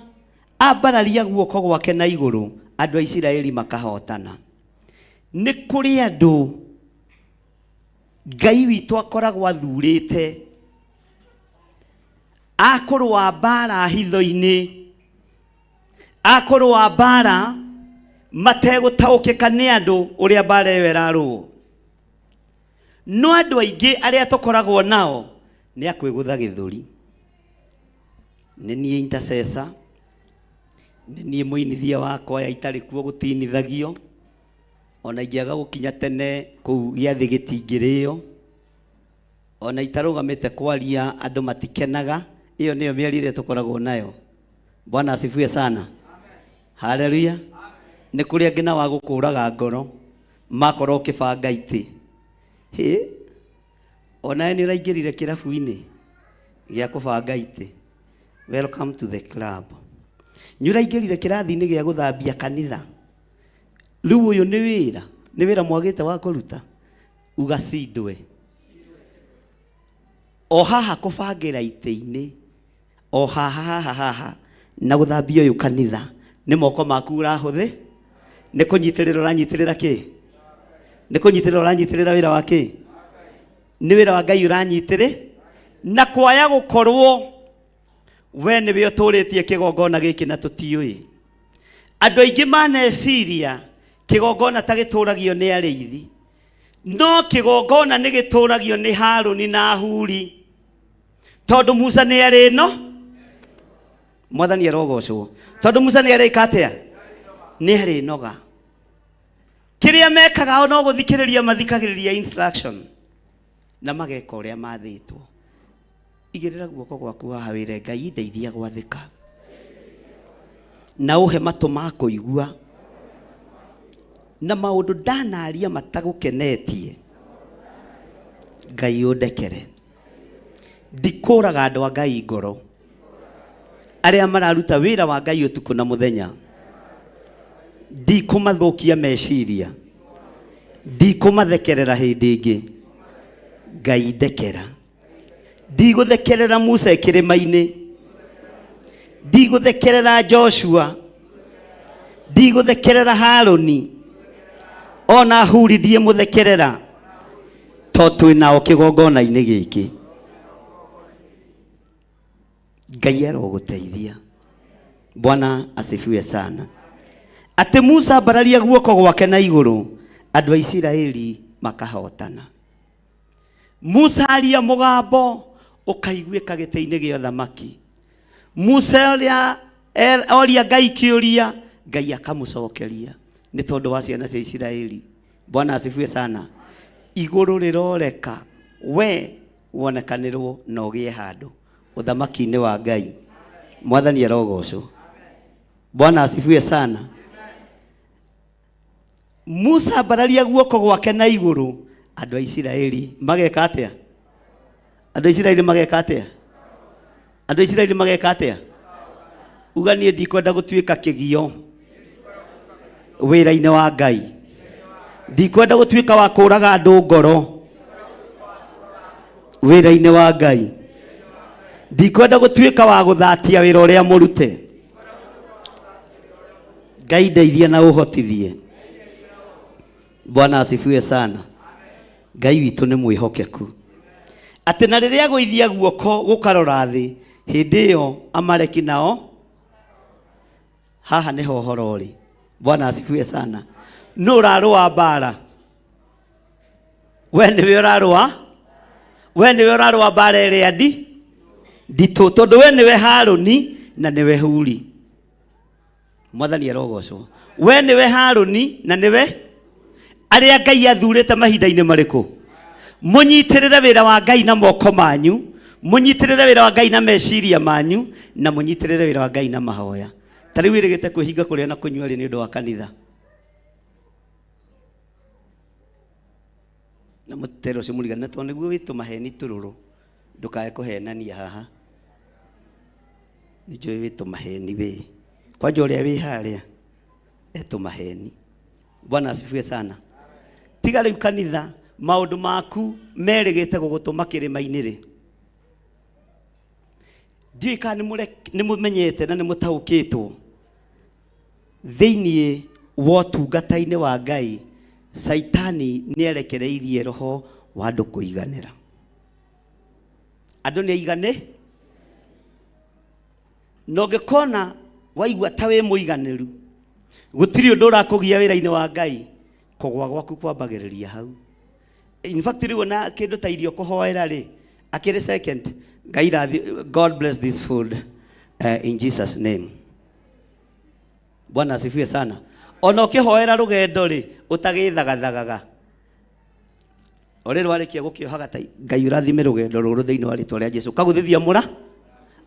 ambararia guoko gwake na igũrũ andũ a Isiraeli makahotana. Nĩ kũrĩ andũ Ngai witũ akoragwo athurĩte akũrũa mbara hitho-inĩ, akũrũa mbara mategũtaũkĩka nĩ andũ ũrĩa mbara ĩyo ĩrarũo. No andũ aingĩ arĩa tũkoragwo nao nĩ akwĩgũtha gĩthũri. Nĩ niĩ intercessor, nĩ niĩ mũinithia wa kwaya, itarĩ kuo gũtinithagio. Ona ingĩaga gũkinya tene kũu gĩathĩ gĩtingĩrĩo. Ona itarũgamĩte kwaria andũ matikenaga. Ĩyo nĩyo mĩario ĩrĩa tũkoragwo nayo. Bwana asifiwe sana. Haleluya. Nĩ kũrĩ angĩ nao a gũkũraga ngoro makorwo ũkĩbanga itĩ. Hĩ, onawe nĩ ũraingĩrire kĩrabu-inĩ gĩa kũbanga itĩ. Welcome to the club. Nĩ ũraingĩrire kĩrathi-inĩ gĩa gũthambia kanitha. Rĩu ũyũ nĩ wĩra, nĩ wĩra mwagĩte wa kũruta. Uga cindwe. O haha kũbangĩra itĩ-inĩ, o haha haha haha na gũthambia ũyũ kanitha, nĩ moko maku ũrahũthĩ, nĩ kũnyitĩrĩra ũranyitĩrĩra kĩ? Nĩ kũnyitĩrĩra ũranyitĩrĩra wĩra wa kĩ? Nĩ wĩra wa Ngai ũranyitĩrĩ, na kwaya gũkorwo we nĩwe ũtũrĩtie kĩgongona gĩkĩ na tũtiũĩ. Andũ aingĩ maneciria kĩgongona ta gĩtũragio nĩ arĩithi, no kĩgongona nĩ gĩtũragio nĩ Harũni na Huri, tondũ Musa nĩ arĩ no Mwathani arogocwo, tondũ Musa nĩ arĩka atĩa? Nĩ arĩ noga. Kĩrĩa mekaga o no gũthikĩrĩria mathikagĩrĩria instruction na mageka ũrĩa mathĩtwo. Igĩrĩra guoko gwaku haha wĩre Ngai ndeithia gwathĩka na ũhe matũ ma kũigua na maũndũ ndanaria matagũkenetie Ngai ũndekere. Ndikũraga andũ a Ngai ngoro arĩa mararuta wĩra wa Ngai ũtukũ na mũthenya, ndikũmathũkia meciria, ndikũmathekerera hĩndĩ ĩngĩ. Ngai ndekera. Ndigũthekerera Musa e kĩrĩma-inĩ, ndigũthekerera Joshua, ndigũthekerera Harũni, ona Huri ndiĩmũthekerera, to twĩ nao kĩgongona-inĩ gĩkĩ. Ngai arogũteithia. Bwana asifiwe sana. Atĩ Musa ambararia guoko gwake na igũrũ, andũ a Isiraeli makahotana. Musa aria mũgambo ũkaiguĩka gĩtĩ-inĩ gĩa ũthamaki. Musa ũrĩa oria Ngai kĩũria, Ngai akamũcokeria nĩ tondũ wa ciana cia Isiraeli. Bwana asifiwe sana. Igũrũ rĩroreka we wonekanĩrwo na ũgĩe handũ ũthamaki-inĩ wa Ngai. Mwathani arogocwo. Bwana asifiwe sana. Musa ambararia guoko gwake na igũrũ, andũ a Isiraeli mageka atĩa? Andũ a Isiraeli mageka atĩa? Andũ a Isiraeli mageka atĩa? Uga niĩ ndikwenda gũtuĩka kĩgio wĩra-inĩ wa Ngai. Ndikwenda gũtuĩka wa kũraga andũ ngoro wĩra-inĩ wa Ngai. Ndikwenda gũtuĩka wa gũthatia wĩra ũrĩa mũrute. Ngai ndeithie na ũhotithie. Bwana asifiwe sana. Ngai witũ nĩ mwĩhokeku. Atĩ na rĩrĩa agũithia guoko gũkarora thĩ, hĩndĩ ĩyo Amaleki nao, haha nĩho ũhoro ũrĩ. Bwana asifiwe sana. Nũ ũrarũa mbara? We nĩwe ũrarũa? We nĩwe ũrarũa mbara ĩrĩa ndi nditũ, tondũ we nĩwe Harũni na nĩwe Huri. Mwathani arogocwo. We nĩwe Harũni na nĩwe arĩa Ngai athurĩte mahinda-inĩ marĩkũ? Mũnyitĩrĩre wĩra wa Ngai na moko manyu, mũnyitĩrĩre wĩra wa Ngai na meciria manyu, na mũnyitĩrĩre wĩra wa Ngai na mahoya. Ta rĩu wĩrĩgĩte kwĩhinga kũrĩa na kũnyua rĩ nĩ ũndũ wa kanitha? Na mũtero ũcio mũrigani na tondũ nĩguo wĩ tũmaheni tũrũrũ ndũkae kũhenania haha nĩ njũĩ wĩ tũmaheni wĩ kwanja ũrĩa wĩ harĩa e tũmaheni bwana asifiwe sana tiga rĩu kanitha maũndũ maku merĩgĩte gũgũtũma kĩrĩma-inĩ rĩ ndiũĩ kana nĩ mũmenyete na nĩ mũtaũkĩtwo thĩinĩ wa ũtungata-inĩ wa Ngai Saitani nĩ erekereirie roho wa andũ kũiganĩra andũ nĩ aigane na ũngĩkona waigua ta wĩ mũiganĩru gũtirĩ ũndũ ũrakũgia wĩra-inĩ wa Ngai kũgwa gwaku kwambagĩrĩria hau in fact rĩu ona kĩndũ ta irio kũhoera rĩ akĩrĩ second Ngai rathi God bless this food in Jesus name Bwana asifiwe sana. Ona ũkĩhoera rũgendo rĩ, ũtagĩthagathagaga. O rĩrĩ warĩkia gũkĩohaga ta Ngai ũrathime rũgendo rũrũ thĩinĩ wa rĩtwa rĩa Jesu. Kagũthithia mũra.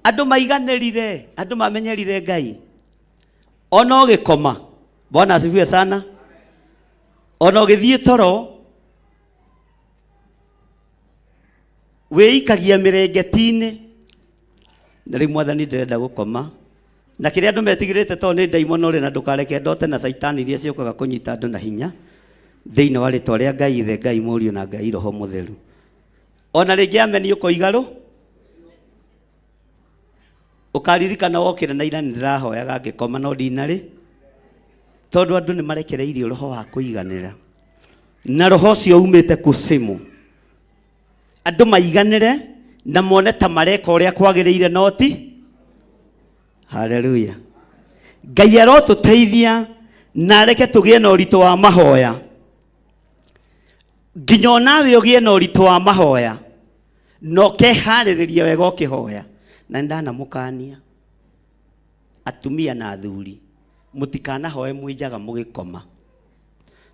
Andũ maiganĩrire, andũ mamenyerire Ngai. Ona ũgĩkoma. Bwana asifiwe sana. Ona ũgĩthiĩ toro wĩikagia mĩrengeti-inĩ na rĩu mwathani ndĩrenda gũkoma na kĩrĩa andũ metigĩrĩte tondũ nĩ ndaimono rĩ na ndũkareke ndote na caitani iria ciũkaga kũnyita andũ na hinya thĩinĩ wa rĩtwa rĩa Ngai Ithe Ngai Mũriũ na Ngai Roho Mũtheru ona rĩngĩ ameni ũkoiga rũ ũkaririkana wokĩra na ira nĩndĩrahoyaga ngĩkoma no ndinarĩ tondũ andũ nĩ marekereirio roho wa kũiganĩra na roho ũcio umĩte kusimu andũ maiganĩre na mone ta mareka ũrĩa kwagĩrĩire no ti haleluya ngai arotũteithia na areke tũgĩe na ũritũ wa mahoya nginya onawe ũgĩe na ũritũ wa mahoya na ũkeharĩrĩria wega ũkĩhoya na nĩndanamũkania atumia na athuri mũtikanahoe mwĩ njaga mũgĩkoma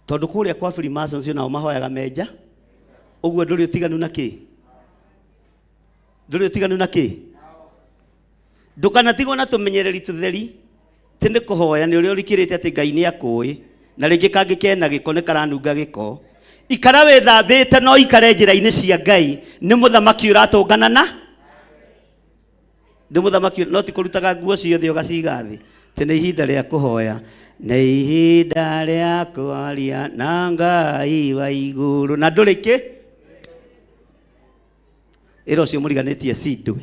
tondũ kũrĩa kwa Freemasons nao mahoyaga menja ũguo ndũrĩ ũtiganu na kĩ ndũrĩ ũtiganu na kĩ ndũkanatigwo na tũmenyereri tũtheri ti nĩ kũhoya nĩ ũrĩa ũrikĩrĩte atĩ Ngai nĩ akũĩ na rĩngĩ kangĩ kena gĩko nĩ karanunga gĩko ikara wĩthambĩte no ikare njĩra-inĩ cia Ngai nĩ mũthamaki ũratũngana na nĩ mũthamaki no ti kũrutaga nguo ciothe ũgaciga thĩ ti nĩ ihinda rĩa kũhoya nĩ ihinda rĩa kwaria na Ngai wa igũrũ na ndũrĩ kĩ ĩra ũcio mũriganĩtie cindwe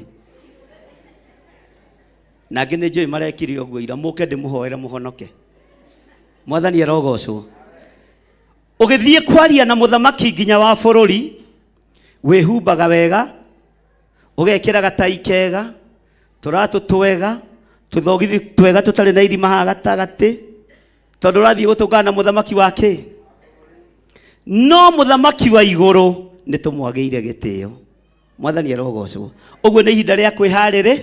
na angĩ nĩ njũĩ marekire ũguo ira mũke ndĩmũhoere mũhonoke mwathani arogocwo ũgĩthiĩ kwaria na mũthamaki nginya wa bũrũri wĩhumbaga wega ũgekĩra gatai kega tũratũ twega tũthogithi twega tũtarĩ na irima haha gatagatĩ tondũ ũrathiĩ gũtũngana na mũthamaki wa kĩ no mũthamaki wa igũrũ nĩ tũmwagĩire gĩtĩo mwathani arogocwo ũguo nĩ ihinda rĩa kwĩharĩrĩ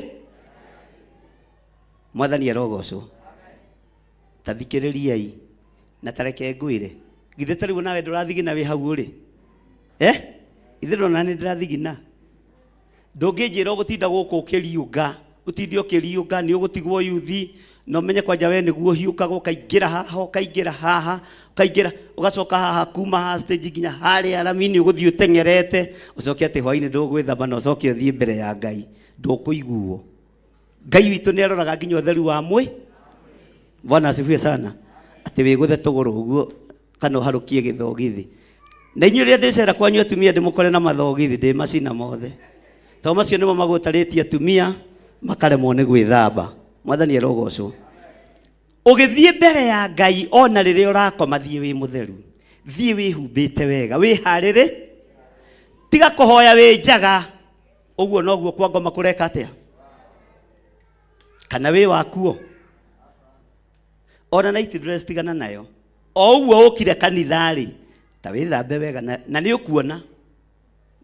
mwathani arogocwo ta thikĩrĩriai na ta reke ngwĩre githĩ ta rĩu nawe ndũrathigina wĩ hau ũrĩ eh ithe ndona nĩ ndĩrathigina ndũngĩnjĩra ũgũtinda gũkũ ũkĩriũnga ũtinde ũkĩriũnga nĩ ũgũtigwo yuthi na ũmenye kwanja we nĩguo ũhiũkaga ũkaingĩra haha ũkaingĩra haha ũkaingĩra ũgacoka haha kuma haha stage nginya harĩa rami-inĩ ũgũthiĩ ũteng'erete ũcoke atĩ hwainĩ ndũgwĩthamba na ũcoke ũthiĩ mbere ya Ngai ndũkũiguo Ngai witũ nĩ aroraga nginya ũtheru wa mwĩ Bwana asifiwe sana atĩ wĩgũthe tũgũrũ ũguo kana ũharũkie gĩthogithi na inyuĩ rĩrĩa ndĩcera kwanyu atumia ndĩmũkore na mathogithi ndĩmacina mothe tondũ macio nĩmo magũtarĩtie atumia makaremwo nĩ gwĩthamba mwathani arogocwo ũgĩthiĩ mbere ya ngai ona rĩrĩa ũrakoma thiĩ wĩ mũtheru thiĩ wĩhumbĩte wega wĩharĩrĩ tiga kũhoya wĩ njaga ũguo noguo kwa ngoma kũreka atĩa kana wĩ wakuo ona night dress tigana nayo o ũguo ũkire kanitha-rĩ ta wĩthambe wega na, na nĩ ũkuona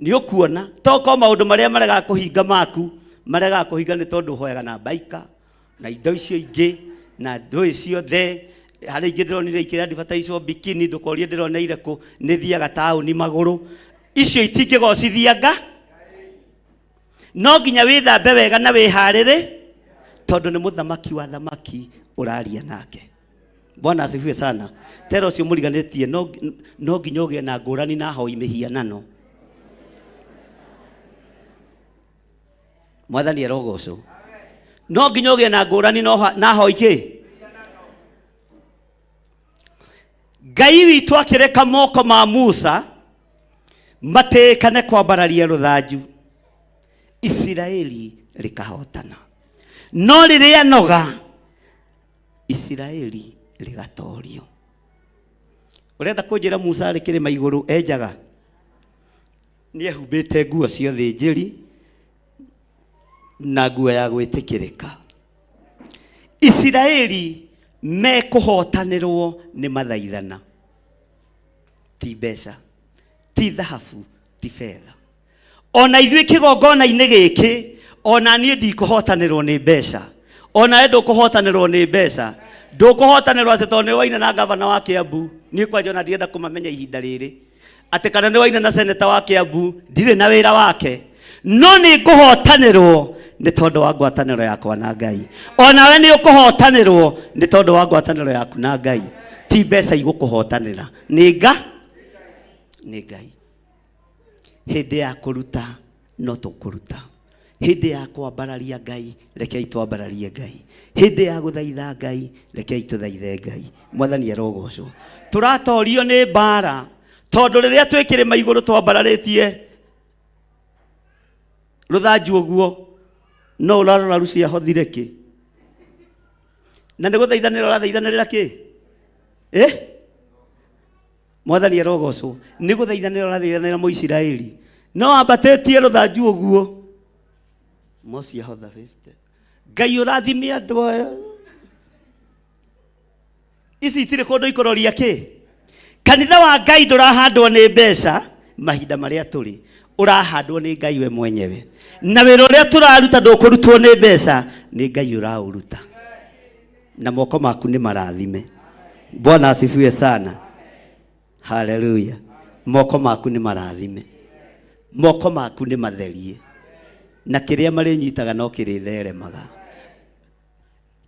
nĩ ũkuona toko maũndũ marĩa maregaga kũhinga maku maregaga kũhinga nĩ tondũ ũhoyaga na mbaika na indo icio ingĩ na ndũĩ ciothe harĩ ingĩ ndĩronire ikĩra advertise bikini ndũkorie ndĩroneire kũ nĩ thiaga taũni magũrũ icio itingĩgocithia nga no nginya wĩthambe wega na wĩharĩrĩ tondũ nĩ mũthamaki wa thamaki ũraria nake Bwana asifiwe sana. Tera ũcio mũriganĩtie no, no nginya ũgĩe na ngũrani na ahoi mĩhianano. Mwathani arogocwo. No nginya ũgĩe na ngũrani na ahoi kĩ? Ngai witũ akĩreka moko ma Musa matĩĩkane kwambararia rũthanju, Isiraeli rĩkahotana. No rĩrĩa noga, Isiraeli rĩgatorio. Ũrenda kũnjĩra Musa arĩ kĩrĩma igũrũ enjaga? Nĩ ehumbĩte nguo cia ũthĩnjĩri na nguo ya gwĩtĩkĩrĩka. Isiraeli mekũhotanĩrwo nĩ mathaithana, ti mbeca, ti thahabu, ti betha. Ona ithuĩ kĩgongona-inĩ gĩkĩ, ona niĩ ndikũhotanĩrwo nĩ mbeca, ona we ndũkũhotanĩrwo nĩ mbeca, ndũkũhotanĩrwo atĩ tondũ nĩ waina na gavana wa Kiambu. Niĩ kwanja ona ndirenda kũmamenya ihinda rĩrĩ atĩ kana nĩ waina na seneta wa Kiambu, ndirĩ na wĩra wake, no nĩ ngũhotanĩrwo nĩ tondũ wa ngwatanĩro yakwa na Ngai. Onawe nĩ ũkũhotanĩrwo nĩ tondũ wa ngwatanĩro yaku na Ngai. Ti mbeca igũkũhotanĩra, nĩ nga nĩ Ngai. Hĩndĩ ya kũruta no tũkũruta, hĩndĩ ya kwambararia Ngai rekei twambararie Ngai, hĩndĩ ya gũthaitha Ngai rekei tũthaithe Ngai. Mwathani arogocwo. Tũratorio nĩ mbara tondũ rĩrĩa twĩ kĩrĩma igũrũ twambararĩtie rũthanju ũguo, no ũrarora rucia hothire kĩ? Na nĩ gũthaithanĩra ũrathaithanĩrĩra kĩ? Mwathani arogocwo. Nĩ gũthaithanĩra ũrathaithanĩra Mũisiraeli, no ambatĩtie rũthanju ũguo moci ahotha 50. Ngai ũrathime andũ aya, ici itirĩ kũndũ ikũroria kĩ. Kanitha wa Ngai ndũrahandwo nĩ mbeca mahinda marĩa tũrĩ, ũrahandwo nĩ Ngai we mwenyewe, na wĩra ũrĩa tũraruta ndũkũrutwo nĩ mbeca, nĩ Ngai ũraũruta, na moko maku nĩ marathime. Bwana asifiwe sana. Haleluya. Moko maku nĩ marathime, moko maku nĩ matherie, na kĩrĩa marĩnyitaga no kĩrĩtheremaga.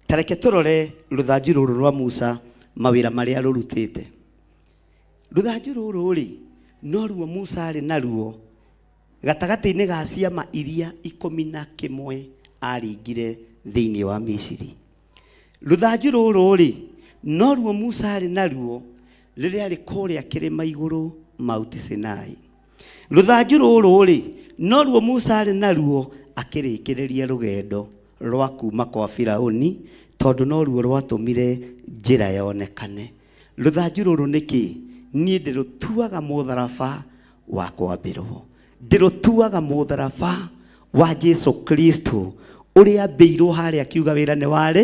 Ta reke tũrore rũthanju rũrũ rwa Musa, mawĩra marĩa rũrutĩte. Rũthanju rũrũ rĩ, noruo Musa arĩ naruo gatagatĩ-inĩ ga ciama iria 11 aringire thĩinĩ wa Misiri. Rũthanju rũrũ rĩ, noruo Musa arĩ naruo rĩrĩa arĩ kũrĩa kĩrĩma igũrũ Mount Sinai. Rũthanju rũrũ rĩ, noruo Musa arĩ naruo akĩrĩkĩrĩria rũgendo rwa kuma kwa Firauni, tondũ noruo rwatũmire njĩra yonekane. Rũthanju rũrũ nĩ kĩ? Niĩ ndĩrũtuaga mũtharaba wa kwambĩrwo, ndĩrũtuaga mũtharaba wa Jesu Kristo ũrĩa ambĩirwo harĩa akiuga wĩra nĩ warĩ.